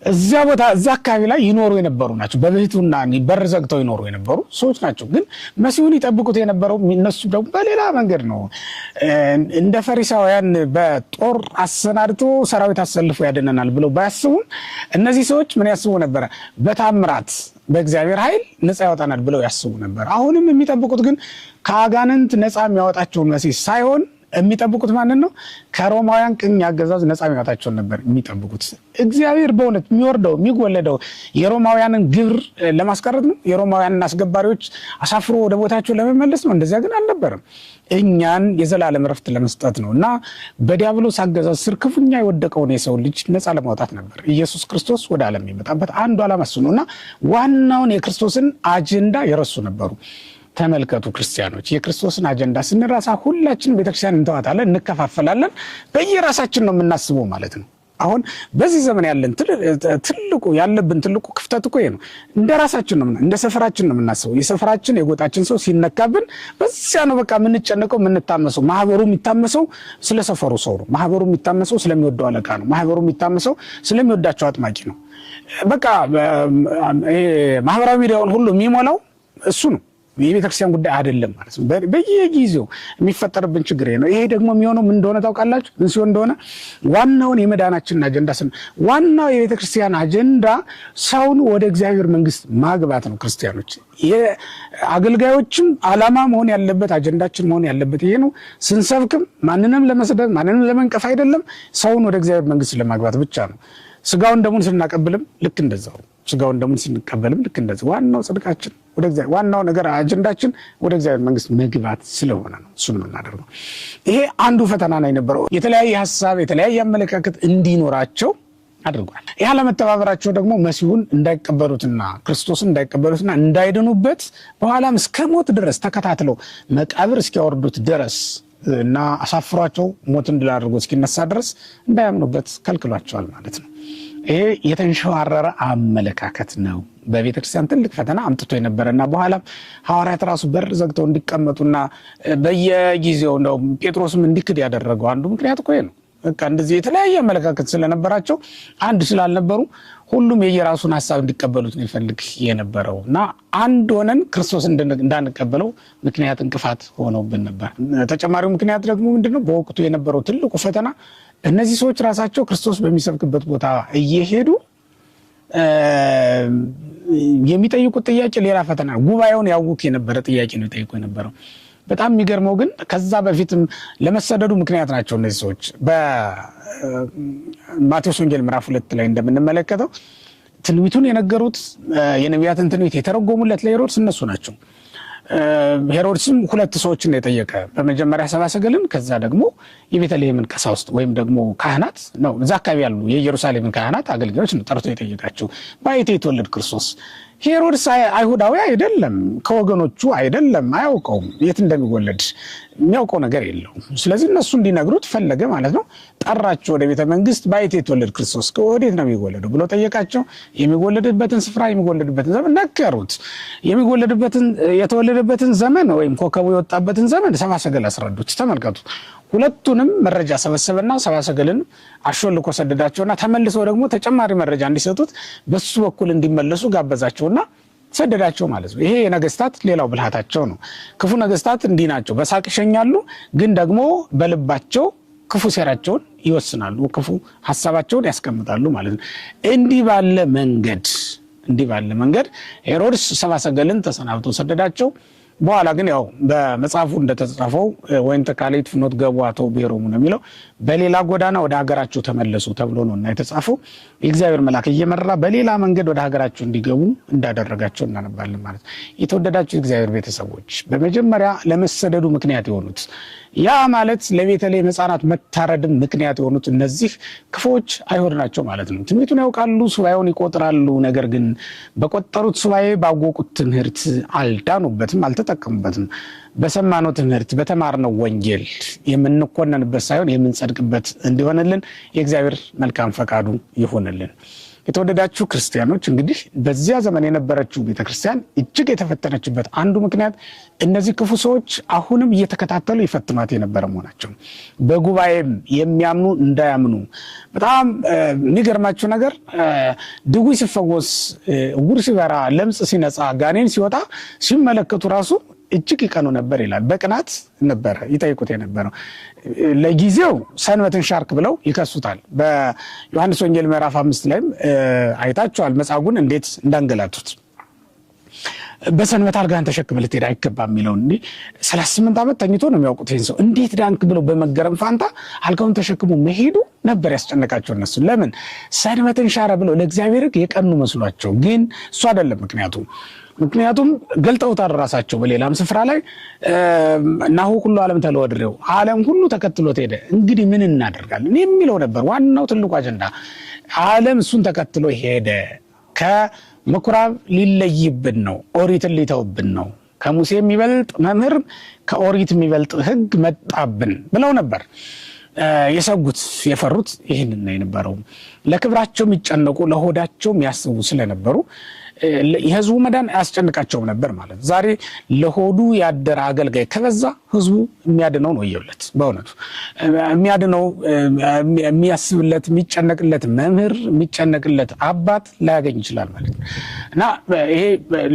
እዚያ ቦታ እዛ አካባቢ ላይ ይኖሩ የነበሩ ናቸው። በብሕትውና በር ዘግተው ይኖሩ የነበሩ ሰዎች ናቸው። ግን መሲሁን ይጠብቁት የነበረው እነሱ ደግሞ በሌላ መንገድ ነው። እንደ ፈሪሳውያን በጦር አሰናድቶ ሰራዊት አሰልፎ ያድነናል ብለው ባያስቡም እነዚህ ሰዎች ምን ያስቡ ነበረ? በታምራት በእግዚአብሔር ኃይል ነፃ ያወጣናል ብለው ያስቡ ነበር። አሁንም የሚጠብቁት ግን ከአጋንንት ነፃ የሚያወጣቸውን መሲህ ሳይሆን የሚጠብቁት ማንን ነው? ከሮማውያን ቅኝ አገዛዝ ነፃ የሚያወጣቸውን ነበር የሚጠብቁት። እግዚአብሔር በእውነት የሚወርደው የሚወለደው የሮማውያንን ግብር ለማስቀረት ነው? የሮማውያንን አስገባሪዎች አሳፍሮ ወደ ቦታቸው ለመመለስ ነው? እንደዚያ ግን አልነበረም። እኛን የዘላለም ረፍት ለመስጠት ነው እና በዲያብሎስ አገዛዝ ስር ክፉኛ የወደቀውን የሰው ልጅ ነፃ ለማውጣት ነበር ኢየሱስ ክርስቶስ ወደ ዓለም የመጣበት አንዱ ዓላማ እሱ ነው እና ዋናውን የክርስቶስን አጀንዳ የረሱ ነበሩ። ተመልከቱ ክርስቲያኖች፣ የክርስቶስን አጀንዳ ስንረሳ ሁላችንም ቤተክርስቲያን እንተዋታለን፣ እንከፋፈላለን። በየራሳችን ነው የምናስበው ማለት ነው። አሁን በዚህ ዘመን ያለን ትልቁ ያለብን ትልቁ ክፍተት እኮ ይሄ ነው። እንደ ራሳችን ነው፣ እንደ ሰፈራችን ነው የምናስበው። የሰፈራችን የጎጣችን ሰው ሲነካብን በዚያ ነው በቃ የምንጨነቀው፣ የምንታመሰው። ማህበሩ የሚታመሰው ስለ ሰፈሩ ሰው ነው። ማህበሩ የሚታመሰው ስለሚወደው አለቃ ነው። ማህበሩ የሚታመሰው ስለሚወዳቸው አጥማቂ ነው። በቃ ማህበራዊ ሚዲያውን ሁሉ የሚሞላው እሱ ነው። የቤተክርስቲያን ጉዳይ አይደለም ማለት ነው። በየጊዜው የሚፈጠርብን ችግር ነው። ይሄ ደግሞ የሚሆነው ምን እንደሆነ ታውቃላችሁ? ምን ሲሆን እንደሆነ ዋናውን የመዳናችንን አጀንዳ ዋናው የቤተክርስቲያን አጀንዳ ሰውን ወደ እግዚአብሔር መንግስት ማግባት ነው። ክርስቲያኖች የአገልጋዮችም ዓላማ መሆን ያለበት አጀንዳችን መሆን ያለበት ይሄ ነው። ስንሰብክም ማንንም ለመስደብ ማንንም ለመንቀፍ አይደለም፣ ሰውን ወደ እግዚአብሔር መንግስት ለማግባት ብቻ ነው። ስጋውን ደሙን ስናቀብልም ልክ እንደዛው ስጋውን ደሙን ስንቀበልም ልክ እንደዚህ ዋናው ጽድቃችን ወደ እግዚአብሔር ዋናው ነገር አጀንዳችን ወደ እግዚአብሔር መንግስት መግባት ስለሆነ ነው እሱን የምናደርገው። ይሄ አንዱ ፈተና ነው የነበረው። የተለያየ ሀሳብ የተለያየ አመለካከት እንዲኖራቸው አድርጓል። ይህ አለመተባበራቸው ደግሞ መሲሁን እንዳይቀበሉትና ክርስቶስን እንዳይቀበሉትና እንዳይድኑበት በኋላም እስከ ሞት ድረስ ተከታትለው መቃብር እስኪያወርዱት ድረስ እና አሳፍሯቸው ሞትን ድል አድርጎ እስኪነሳ ድረስ እንዳያምኑበት ከልክሏቸዋል ማለት ነው። ይሄ የተንሸዋረረ አመለካከት ነው። በቤተክርስቲያን ትልቅ ፈተና አምጥቶ የነበረና በኋላ ሐዋርያት ራሱ በር ዘግተው እንዲቀመጡና በየጊዜው እንደው ጴጥሮስም እንዲክድ ያደረገው አንዱ ምክንያት እኮ ይሄ ነው። በቃ እንደዚህ የተለያየ አመለካከት ስለነበራቸው አንድ ስላልነበሩ ሁሉም የየራሱን ሀሳብ እንዲቀበሉት ነው ይፈልግ የነበረው እና አንድ ሆነን ክርስቶስ እንዳንቀበለው ምክንያት እንቅፋት ሆነውብን ነበር። ተጨማሪው ምክንያት ደግሞ ምንድነው? በወቅቱ የነበረው ትልቁ ፈተና እነዚህ ሰዎች ራሳቸው ክርስቶስ በሚሰብክበት ቦታ እየሄዱ የሚጠይቁት ጥያቄ ሌላ ፈተና ነው። ጉባኤውን ያውክ የነበረ ጥያቄ ነው ይጠይቁ የነበረው። በጣም የሚገርመው ግን ከዛ በፊትም ለመሰደዱ ምክንያት ናቸው እነዚህ ሰዎች። በማቴዎስ ወንጌል ምዕራፍ 2 ላይ እንደምንመለከተው ትንቢቱን የነገሩት የነቢያትን ትንቢት የተረጎሙለት ለሄሮድስ እነሱ ናቸው። ሄሮድስም ሁለት ሰዎችን የጠየቀ በመጀመሪያ ሰብአ ሰገልን፣ ከዛ ደግሞ የቤተልሔምን ቀሳውስት ወይም ደግሞ ካህናት ነው፣ እዛ አካባቢ ያሉ የኢየሩሳሌምን ካህናት አገልጋዮች ነው ጠርቶ የጠየቃቸው። በየት የተወለድ ክርስቶስ? ሄሮድስ አይሁዳዊ አይደለም፣ ከወገኖቹ አይደለም፣ አያውቀውም፣ የት እንደሚወለድ የሚያውቀው ነገር የለውም። ስለዚህ እነሱ እንዲነግሩት ፈለገ ማለት ነው። ጠራቸው ወደ ቤተ መንግስት። በየት የተወለድ ክርስቶስ ከወዴት ነው የሚወለደው ብሎ ጠየቃቸው። የሚወለድበትን ስፍራ የሚወለድበትን ዘመን ነገሩት። የሚወለድበትን የተወለደበትን የተወለደበትን ዘመን ወይም ኮከቡ የወጣበትን ዘመን ሰብአ ሰገል አስረዱት። ተመልከቱ። ሁለቱንም መረጃ ሰበሰበና ሰብአ ሰገልን አሾልኮ ሰደዳቸውና ተመልሰው ደግሞ ተጨማሪ መረጃ እንዲሰጡት በሱ በኩል እንዲመለሱ ጋበዛቸውና ሰደዳቸው ማለት ነው። ይሄ የነገስታት ሌላው ብልሃታቸው ነው። ክፉ ነገስታት እንዲህ ናቸው። በሳቅ ይሸኛሉ፣ ግን ደግሞ በልባቸው ክፉ ሴራቸውን ይወስናሉ፣ ክፉ ሀሳባቸውን ያስቀምጣሉ ማለት ነው። እንዲህ ባለ መንገድ ሄሮድስ ሰብአ ሰገልን ተሰናብቶ ሰደዳቸው። በኋላ ግን ያው በመጽሐፉ እንደተጻፈው ወእንተ ካልእት ፍኖት ገብኡ አተው ብሔሮሙ ነው የሚለው፣ በሌላ ጎዳና ወደ ሀገራቸው ተመለሱ ተብሎ ነው እና የተጻፈው የእግዚአብሔር መልአክ እየመራ በሌላ መንገድ ወደ ሀገራቸው እንዲገቡ እንዳደረጋቸው እናነባለን ማለት ነው። የተወደዳችሁ የእግዚአብሔር ቤተሰቦች፣ በመጀመሪያ ለመሰደዱ ምክንያት የሆኑት፣ ያ ማለት ለቤተልሔም ሕፃናት መታረድም ምክንያት የሆኑት እነዚህ ክፉዎች አይሁድ ናቸው ማለት ነው። ትንቢቱን ያውቃሉ፣ ሱባኤውን ይቆጥራሉ። ነገር ግን በቆጠሩት ሱባኤ ባወቁት ትምህርት አልዳኑበትም፣ አልተጠቀሙበትም። በሰማነው ትምህርት በተማርነው ወንጌል የምንኮነንበት ሳይሆን የምንጸድቅበት እንዲሆንልን የእግዚአብሔር መልካም ፈቃዱ ይሁንልን። የተወደዳችሁ ክርስቲያኖች፣ እንግዲህ በዚያ ዘመን የነበረችው ቤተክርስቲያን እጅግ የተፈተነችበት አንዱ ምክንያት እነዚህ ክፉ ሰዎች አሁንም እየተከታተሉ ይፈትኗት የነበረ መሆናቸው፣ በጉባኤም የሚያምኑ እንዳያምኑ። በጣም የሚገርማችሁ ነገር ድውይ ሲፈወስ፣ እውር ሲበራ፣ ለምጽ ሲነጻ፣ ጋኔን ሲወጣ ሲመለከቱ ራሱ እጅግ ይቀኑ ነበር ይላል። በቅናት ነበረ ይጠይቁት የነበረው። ለጊዜው ሰንበትን ሻርክ ብለው ይከሱታል። በዮሐንስ ወንጌል ምዕራፍ 5 ላይም አይታችኋል መጻጉዕን እንዴት እንዳንገላቱት። በሰንበት አልጋህን ተሸክመህ ልትሄድ አይገባም የሚለውን፣ እንዲህ 38 ዓመት ተኝቶ ነው የሚያውቁት ይህን ሰው፣ እንዴት ዳንክ ብለው በመገረም ፋንታ አልጋውን ተሸክሞ መሄዱ ነበር ያስጨነቃቸው እነሱ። ለምን? ሰንበትን ሻረ ብለው ለእግዚአብሔር ሕግ የቀኑ መስሏቸው፣ ግን እሱ አይደለም ምክንያቱ። ምክንያቱም ገልጠውታል ራሳቸው በሌላም ስፍራ ላይ፣ ናሁ ኩሉ ዓለም ተልኦ ድኅሬሁ፣ ዓለም ሁሉ ተከትሎት ሄደ፣ እንግዲህ ምን እናደርጋለን የሚለው ነበር ዋናው ትልቁ አጀንዳ። ዓለም እሱን ተከትሎ ሄደ፣ ከምኩራብ ሊለይብን ነው፣ ኦሪትን ሊተውብን ነው፣ ከሙሴ የሚበልጥ መምህር፣ ከኦሪት የሚበልጥ ሕግ መጣብን ብለው ነበር የሰጉት፣ የፈሩት። ይህንን ነው የነበረው። ለክብራቸው የሚጨነቁ፣ ለሆዳቸው የሚያስቡ ስለነበሩ የህዝቡ መዳን አያስጨንቃቸውም ነበር ማለት። ዛሬ ለሆዱ ያደረ አገልጋይ ከበዛ ህዝቡ የሚያድነው ነው እየውለት፣ በእውነቱ የሚያድነው፣ የሚያስብለት፣ የሚጨነቅለት መምህር፣ የሚጨነቅለት አባት ላያገኝ ይችላል ማለት ነው። እና ይሄ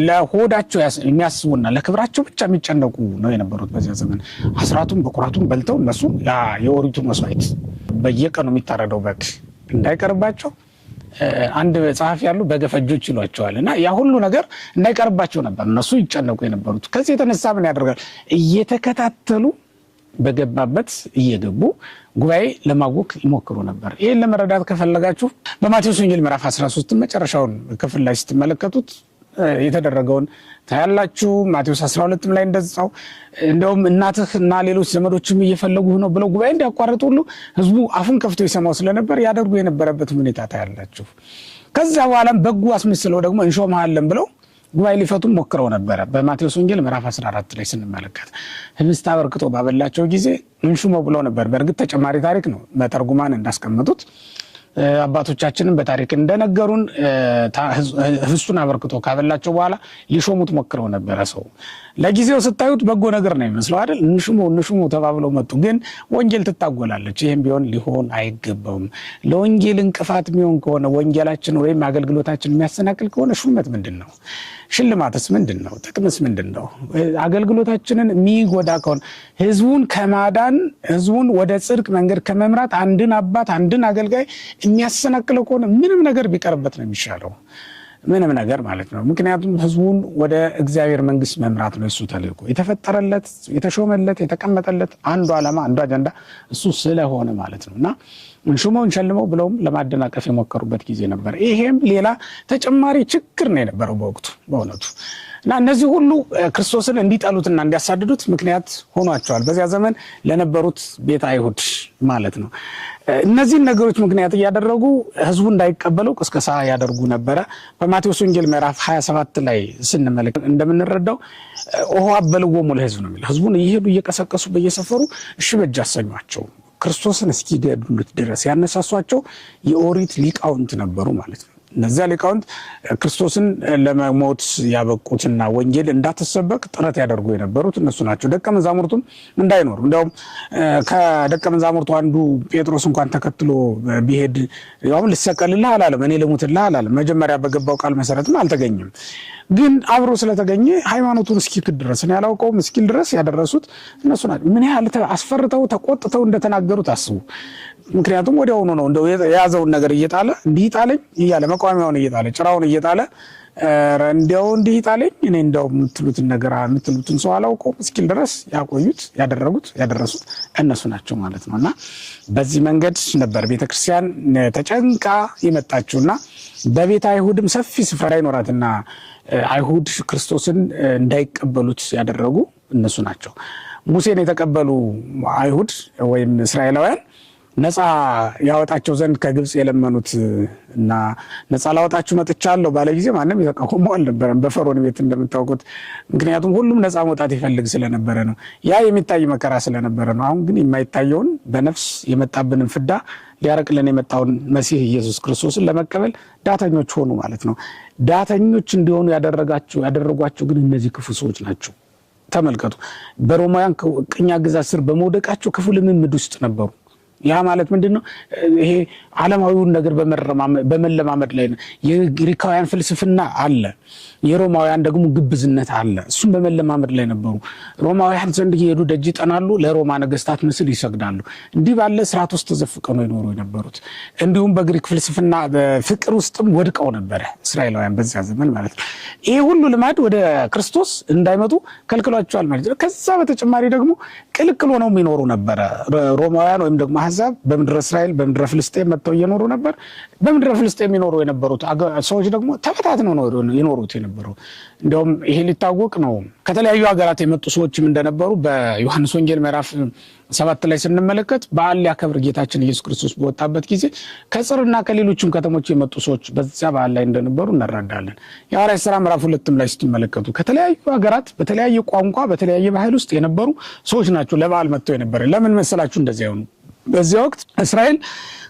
ለሆዳቸው የሚያስቡና ለክብራቸው ብቻ የሚጨነቁ ነው የነበሩት በዚያ ዘመን። አስራቱን በኩራቱን በልተው እነሱ ያ የኦሪቱ መስዋዕት በየቀኑ የሚታረደው በግ እንዳይቀርባቸው፣ አንድ ጸሐፊ ያሉ በገፈጆች ይሏቸዋል። እና ያ ሁሉ ነገር እንዳይቀርባቸው ነበር እነሱ ይጨነቁ የነበሩት። ከዚህ የተነሳ ምን ያደርጋል? እየተከታተሉ በገባበት እየገቡ ጉባኤ ለማወክ ይሞክሩ ነበር። ይህን ለመረዳት ከፈለጋችሁ በማቴዎስ ወንጌል ምዕራፍ 13 መጨረሻውን ክፍል ላይ ስትመለከቱት የተደረገውን ታያላችሁ። ማቴዎስ 12 ላይ እንደዛው፣ እንደውም እናትህ እና ሌሎች ዘመዶችም እየፈለጉ ነው ብለው ጉባኤ እንዲያቋርጡ ሁሉ ህዝቡ አፉን ከፍቶ ይሰማው ስለነበር ያደርጉ የነበረበት ሁኔታ ታያላችሁ። ከዛ በኋላም በጎ አስመስለው ደግሞ እንሾምሃለን ብለው ጉባኤ ሊፈቱም ሞክረው ነበረ። በማቴዎስ ወንጌል ምዕራፍ 14 ላይ ስንመለከት ህብስት አበርክቶ ባበላቸው ጊዜ እንሹመው ብለው ነበር። በእርግጥ ተጨማሪ ታሪክ ነው። መተርጉማን እንዳስቀመጡት፣ አባቶቻችንም በታሪክ እንደነገሩን፣ ህብስቱን አበርክቶ ካበላቸው በኋላ ሊሾሙት ሞክረው ነበረ። ሰው ለጊዜው ስታዩት በጎ ነገር ነው የሚመስለው አይደል? እንሹመው እንሹመው ተባብለው መጡ። ግን ወንጌል ትታጎላለች። ይህም ቢሆን ሊሆን አይገባውም። ለወንጌል እንቅፋት የሚሆን ከሆነ፣ ወንጌላችን ወይም አገልግሎታችን የሚያሰናክል ከሆነ ሹመት ምንድን ነው? ሽልማትስ ምንድን ነው? ጥቅምስ ምንድን ነው? አገልግሎታችንን የሚጎዳ ከሆነ፣ ህዝቡን ከማዳን፣ ህዝቡን ወደ ጽድቅ መንገድ ከመምራት አንድን አባት፣ አንድን አገልጋይ የሚያሰናክለው ከሆነ ምንም ነገር ቢቀርበት ነው የሚሻለው። ምንም ነገር ማለት ነው። ምክንያቱም ህዝቡን ወደ እግዚአብሔር መንግስት መምራት ነው የሱ ተልእኮ። የተፈጠረለት፣ የተሾመለት፣ የተቀመጠለት አንዱ ዓላማ፣ አንዱ አጀንዳ እሱ ስለሆነ ማለት ነው። እና እንሹመው እንሸልመው ብለውም ለማደናቀፍ የሞከሩበት ጊዜ ነበር። ይሄም ሌላ ተጨማሪ ችግር ነው የነበረው በወቅቱ በእውነቱ። እና እነዚህ ሁሉ ክርስቶስን እንዲጠሉትና እንዲያሳድዱት ምክንያት ሆኗቸዋል። በዚያ ዘመን ለነበሩት ቤተ አይሁድ ማለት ነው። እነዚህን ነገሮች ምክንያት እያደረጉ ህዝቡ እንዳይቀበለው ቅስቀሳ ያደርጉ ነበረ። በማቴዎስ ወንጌል ምዕራፍ 27 ላይ ስንመለከት እንደምንረዳው ኦሆ አበልዎሙ ለህዝብ ነው የሚለው። ህዝቡን እየሄዱ እየቀሰቀሱ በየሰፈሩ እሺ በጅ አሰኟቸው። ክርስቶስን እስኪገድሉት ድረስ ያነሳሷቸው የኦሪት ሊቃውንት ነበሩ ማለት ነው። እነዚያ ሊቃውንት ክርስቶስን ለመሞት ያበቁትና ወንጌል እንዳትሰበክ ጥረት ያደርጉ የነበሩት እነሱ ናቸው። ደቀ መዛሙርቱም እንዳይኖሩ፣ እንዲያውም ከደቀ መዛሙርቱ አንዱ ጴጥሮስ እንኳን ተከትሎ ቢሄድ ያውም ልሰቀልልህ አላለም፣ እኔ ልሙትልህ አላለም። መጀመሪያ በገባው ቃል መሰረትም አልተገኘም። ግን አብሮ ስለተገኘ ሃይማኖቱን እስኪክድ ድረስ፣ እኔ አላውቀውም እስኪል ድረስ ያደረሱት እነሱ ናቸው። ምን ያህል አስፈርተው ተቆጥተው እንደተናገሩት አስቡ። ምክንያቱም ወዲያውኑ ነው እንደው የያዘውን ነገር እየጣለ፣ እንዲህ ጣለኝ እያለ፣ መቋሚያውን እየጣለ፣ ጭራውን እየጣለ፣ ኧረ እንዲያው እንዲህ ጣለኝ፣ እኔ እንደው የምትሉትን ነገር የምትሉትን ሰው አላውቀውም እስኪል ድረስ ያቆዩት፣ ያደረጉት፣ ያደረሱት እነሱ ናቸው ማለት ነው። እና በዚህ መንገድ ነበር ቤተክርስቲያን ተጨንቃ የመጣችውና በቤተ አይሁድም ሰፊ ስፍራ ይኖራትና አይሁድ ክርስቶስን እንዳይቀበሉት ያደረጉ እነሱ ናቸው። ሙሴን የተቀበሉ አይሁድ ወይም እስራኤላውያን ነፃ ያወጣቸው ዘንድ ከግብፅ የለመኑት እና ነፃ ላወጣችሁ መጥቻለሁ ባለ ጊዜ ማንም የተቃወመው አልነበረም፣ በፈርዖን ቤት እንደምታውቁት። ምክንያቱም ሁሉም ነፃ መውጣት ይፈልግ ስለነበረ ነው። ያ የሚታይ መከራ ስለነበረ ነው። አሁን ግን የማይታየውን በነፍስ የመጣብንን ፍዳ ሊያረቅልን የመጣውን መሲህ ኢየሱስ ክርስቶስን ለመቀበል ዳተኞች ሆኑ ማለት ነው። ዳተኞች እንዲሆኑ ያደረጓቸው ግን እነዚህ ክፉ ሰዎች ናቸው። ተመልከቱ። በሮማውያን ቅኝ አገዛዝ ስር በመውደቃቸው ክፉ ልምምድ ውስጥ ነበሩ። ያ ማለት ምንድን ነው? ይሄ ዓለማዊውን ነገር በመለማመድ ላይ ነው። የግሪካውያን ፍልስፍና አለ፣ የሮማውያን ደግሞ ግብዝነት አለ። እሱም በመለማመድ ላይ ነበሩ። ሮማውያን ዘንድ እየሄዱ ደጅ ይጠናሉ፣ ለሮማ ነገስታት ምስል ይሰግዳሉ። እንዲህ ባለ ስርዓት ውስጥ ተዘፍቀው ነው የኖሩ የነበሩት። እንዲሁም በግሪክ ፍልስፍና ፍቅር ውስጥም ወድቀው ነበረ እስራኤላውያን በዚያ ዘመን ማለት ነው። ይሄ ሁሉ ልማድ ወደ ክርስቶስ እንዳይመጡ ከልክሏቸዋል ማለት ነው። ከዛ በተጨማሪ ደግሞ ቅልቅል ሆነው የሚኖሩ ነበረ። ሮማውያን ወይም ደግሞ አሕዛብ በምድረ እስራኤል፣ በምድረ ፍልስጤም መጥተው እየኖሩ ነበር። በምድረ ፍልስጤም የሚኖሩ የነበሩት ሰዎች ደግሞ ተበታትነው ነው የኖሩት የነበረው። እንዲያውም ይሄ ሊታወቅ ነው። ከተለያዩ ሀገራት የመጡ ሰዎችም እንደነበሩ በዮሐንስ ወንጌል ምዕራፍ 7 ላይ ስንመለከት በዓል ሊያከብር ጌታችን ኢየሱስ ክርስቶስ በወጣበት ጊዜ ከጽርና ከሌሎችም ከተሞች የመጡ ሰዎች በዚያ በዓል ላይ እንደነበሩ እንረዳለን። የሐዋርያት ሥራ ምዕራፍ 2ም ላይ ስትመለከቱ ከተለያዩ ሀገራት፣ በተለያየ ቋንቋ፣ በተለያየ ባህል ውስጥ የነበሩ ሰዎች ናቸው ለበዓል መጥተው የነበረ። ለምን መሰላችሁ እንደዚያ የሆኑ? በዚያ ወቅት እስራኤል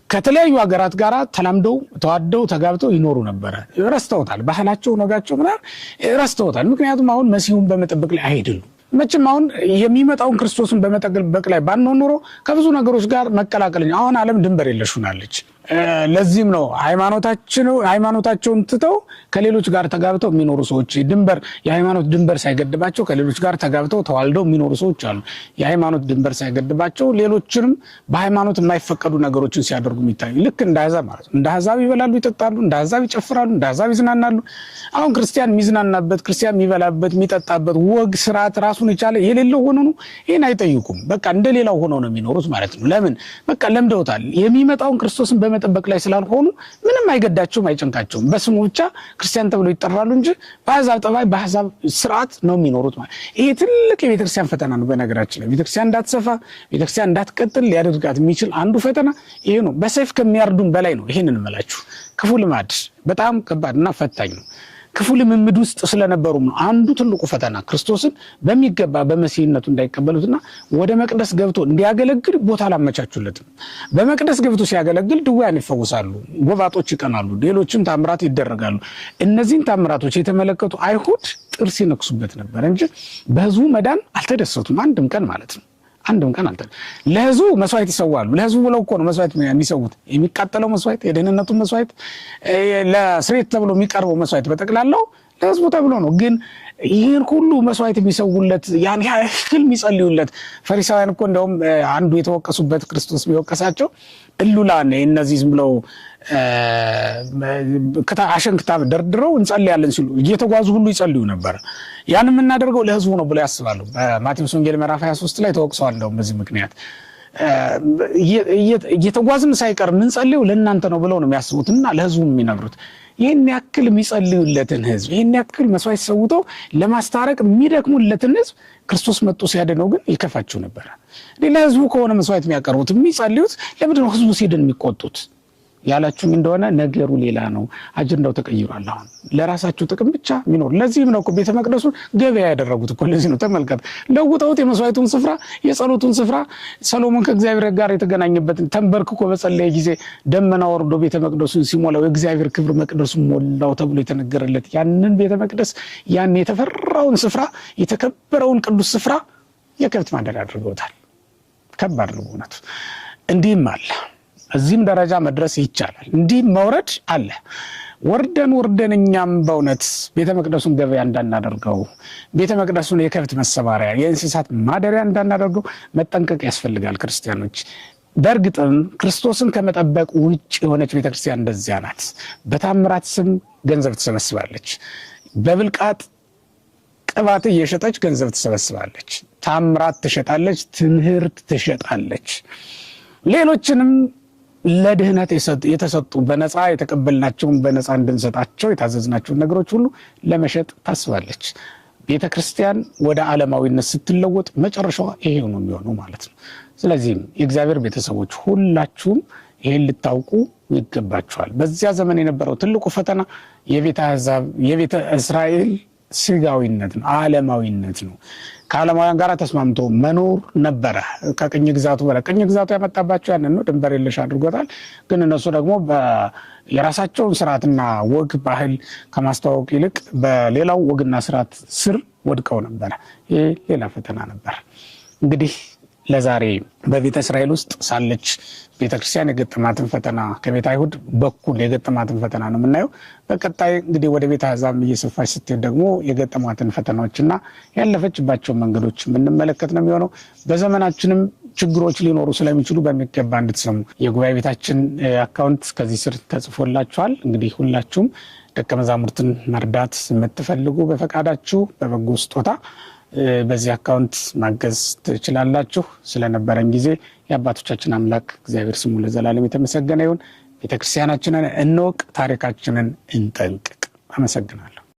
ከተለያዩ ሀገራት ጋር ተላምደው፣ ተዋደው፣ ተጋብተው ይኖሩ ነበረ። ረስተውታል። ባህላቸው፣ ወጋቸው ምናምን ረስተውታል። ምክንያቱም አሁን መሲሁን በመጠበቅ ላይ አይደሉም። መቼም አሁን የሚመጣውን ክርስቶስን በመጠበቅ ላይ ባንሆን ኖሮ ከብዙ ነገሮች ጋር መቀላቀል፣ አሁን ዓለም ድንበር የለሽ ሆናለች። ለዚህም ነው ሃይማኖታቸውን ትተው ከሌሎች ጋር ተጋብተው የሚኖሩ ሰዎች፣ ድንበር የሃይማኖት ድንበር ሳይገድባቸው ከሌሎች ጋር ተጋብተው ተዋልደው የሚኖሩ ሰዎች አሉ። የሃይማኖት ድንበር ሳይገድባቸው ሌሎችንም በሃይማኖት የማይፈቀዱ ነገሮችን ሲያደርጉ የሚታዩ፣ ልክ እንደ አሕዛብ ማለት ነው። እንደ አሕዛብ ይበላሉ፣ ይጠጣሉ፣ እንደ አሕዛብ ይጨፍራሉ፣ እንደ አሕዛብ ይዝናናሉ። አሁን ክርስቲያን የሚዝናናበት፣ ክርስቲያን የሚበላበት፣ የሚጠጣበት ወግ ስርዓት ራሱን የቻለ የሌለው ሆኖ ነው። ይህን አይጠይቁም። በቃ እንደሌላው ሆነው ነው የሚኖሩት ማለት ነው። ለምን? በቃ ለምደውታል። የሚመጣውን ክርስቶስን በመጠበቅ ላይ ስላልሆኑ ምንም አይገዳቸውም፣ አይጨንቃቸውም። በስሙ ብቻ ክርስቲያን ተብለው ይጠራሉ እንጂ በአሕዛብ ጠባይ፣ በአሕዛብ ስርዓት ነው የሚኖሩት ማለት። ይሄ ትልቅ የቤተክርስቲያን ፈተና ነው። በነገራችን ላይ ቤተክርስቲያን እንዳትሰፋ፣ ቤተክርስቲያን እንዳትቀጥል ሊያደርጋት የሚችል አንዱ ፈተና ይሄ ነው። በሰይፍ ከሚያርዱን በላይ ነው። ይሄንን እምላችሁ ክፉ ልማድ በጣም ከባድና ፈታኝ ነው። ክፉ ልምምድ ውስጥ ስለነበሩም ነው አንዱ ትልቁ ፈተና፣ ክርስቶስን በሚገባ በመሲህነቱ እንዳይቀበሉትና ወደ መቅደስ ገብቶ እንዲያገለግል ቦታ አላመቻቹለትም። በመቅደስ ገብቶ ሲያገለግል ድውያን ይፈወሳሉ፣ ጎባጦች ይቀናሉ፣ ሌሎችም ታምራት ይደረጋሉ። እነዚህን ታምራቶች የተመለከቱ አይሁድ ጥርስ ይነክሱበት ነበር እንጂ በህዝቡ መዳን አልተደሰቱም፣ አንድም ቀን ማለት ነው። አንድም ቀን አልተ ለህዝቡ መስዋዕት ይሰዋሉ። ለህዝቡ ብለው እኮ ነው መስዋዕት የሚሰዉት። የሚቃጠለው መስዋዕት፣ የደህንነቱ መስዋዕት፣ ለስርየት ተብሎ የሚቀርበው መስዋዕት በጠቅላላው ለህዝቡ ተብሎ ነው። ግን ይህን ሁሉ መስዋዕት የሚሰውለት፣ ያን ያህል የሚጸልዩለት ፈሪሳውያን እኮ እንደውም አንዱ የተወቀሱበት፣ ክርስቶስ ቢወቀሳቸው፣ እሉላን እነዚህ ዝም ብለው አሸንክታብ ደርድረው እንጸልያለን ሲሉ እየተጓዙ ሁሉ ይጸልዩ ነበር። ያን የምናደርገው ለህዝቡ ነው ብለው ያስባሉ። በማቴዎስ ወንጌል ምዕራፍ 23 ላይ ተወቅሰዋል። እንደውም በዚህ ምክንያት እየተጓዝን ሳይቀር የምንጸልየው ለእናንተ ነው ብለው ነው የሚያስቡትና ለህዝቡ የሚነግሩት። ይህን ያክል የሚጸልዩለትን ህዝብ፣ ይህን ያክል መስዋዕት ሰውተው ለማስታረቅ የሚደክሙለትን ህዝብ ክርስቶስ መጥቶ ሲያድነው ግን ይከፋቸው ነበረ። ለህዝቡ ከሆነ መስዋዕት የሚያቀርቡት፣ የሚጸልዩት፣ ለምንድን ነው ህዝቡ ሲድን የሚቆጡት? ያላችሁኝ እንደሆነ ነገሩ ሌላ ነው። አጀንዳው ተቀይሯል። አሁን ለራሳቸው ጥቅም ብቻ የሚኖር፣ ለዚህም ነው እኮ ቤተ መቅደሱን ገበያ ያደረጉት እኮ ለዚህ ነው። ተመልከት፣ ለውጠውት የመስዋዕቱን ስፍራ፣ የጸሎቱን ስፍራ፣ ሰሎሞን ከእግዚአብሔር ጋር የተገናኘበትን፣ ተንበርክኮ በጸለየ ጊዜ ደመና ወርዶ ቤተ መቅደሱን ሲሞላው የእግዚአብሔር ክብር መቅደሱን ሞላው ተብሎ የተነገረለት ያንን ቤተ መቅደስ፣ ያን የተፈራውን ስፍራ፣ የተከበረውን ቅዱስ ስፍራ የከብት ማደሪያ አድርገውታል። ከባድ ነው በእውነቱ። እንዲህም አለ። እዚህም ደረጃ መድረስ ይቻላል። እንዲህም መውረድ አለ። ወርደን ወርደን እኛም በእውነት ቤተ መቅደሱን ገበያ እንዳናደርገው፣ ቤተ መቅደሱን የከብት መሰማሪያ፣ የእንስሳት ማደሪያ እንዳናደርገው መጠንቀቅ ያስፈልጋል ክርስቲያኖች። በእርግጥም ክርስቶስን ከመጠበቅ ውጭ የሆነች ቤተክርስቲያን እንደዚያ ናት። በታምራት ስም ገንዘብ ትሰበስባለች። በብልቃጥ ቅባት እየሸጠች ገንዘብ ትሰበስባለች። ታምራት ትሸጣለች። ትምህርት ትሸጣለች። ሌሎችንም ለድህነት የተሰጡ፣ በነፃ የተቀበልናቸውን በነፃ እንድንሰጣቸው የታዘዝናቸውን ነገሮች ሁሉ ለመሸጥ ታስባለች። ቤተ ክርስቲያን ወደ ዓለማዊነት ስትለወጥ መጨረሻዋ ይሄው ነው የሚሆነው ማለት ነው። ስለዚህም የእግዚአብሔር ቤተሰቦች ሁላችሁም ይሄን ልታውቁ ይገባችኋል። በዚያ ዘመን የነበረው ትልቁ ፈተና የቤተ አሕዛብ፣ የቤተ እስራኤል ስጋዊነት ነው፣ ዓለማዊነት ነው። ከዓለማውያን ጋር ተስማምቶ መኖር ነበረ። ከቅኝ ግዛቱ በላይ ቅኝ ግዛቱ ያመጣባቸው ያንን ነው። ድንበር የለሽ አድርጎታል። ግን እነሱ ደግሞ የራሳቸውን ስርዓትና ወግ ባህል ከማስተዋወቅ ይልቅ በሌላው ወግና ስርዓት ስር ወድቀው ነበረ። ይህ ሌላ ፈተና ነበር። እንግዲህ ለዛሬ በቤተ እስራኤል ውስጥ ሳለች ቤተክርስቲያን የገጠማትን ፈተና፣ ከቤተ አይሁድ በኩል የገጠማትን ፈተና ነው የምናየው። በቀጣይ እንግዲህ ወደ ቤተ አሕዛብ እየሰፋች ስትሄድ ደግሞ የገጠማትን ፈተናዎችና ያለፈችባቸውን መንገዶች የምንመለከት ነው የሚሆነው። በዘመናችንም ችግሮች ሊኖሩ ስለሚችሉ በሚገባ እንድትሰሙ የጉባኤ ቤታችን account ከዚህ ስር ተጽፎላችኋል። እንግዲህ ሁላችሁም ደቀ መዛሙርትን መርዳት የምትፈልጉ በፈቃዳችሁ በበጎ ስጦታ በዚህ account ማገዝ ትችላላችሁ። ስለነበረን ጊዜ የአባቶቻችን አምላክ እግዚአብሔር ስሙ ለዘላለም የተመሰገነ ይሁን። ቤተክርስቲያናችንን እንወቅ፣ ታሪካችንን እንጠንቅቅ። አመሰግናለሁ።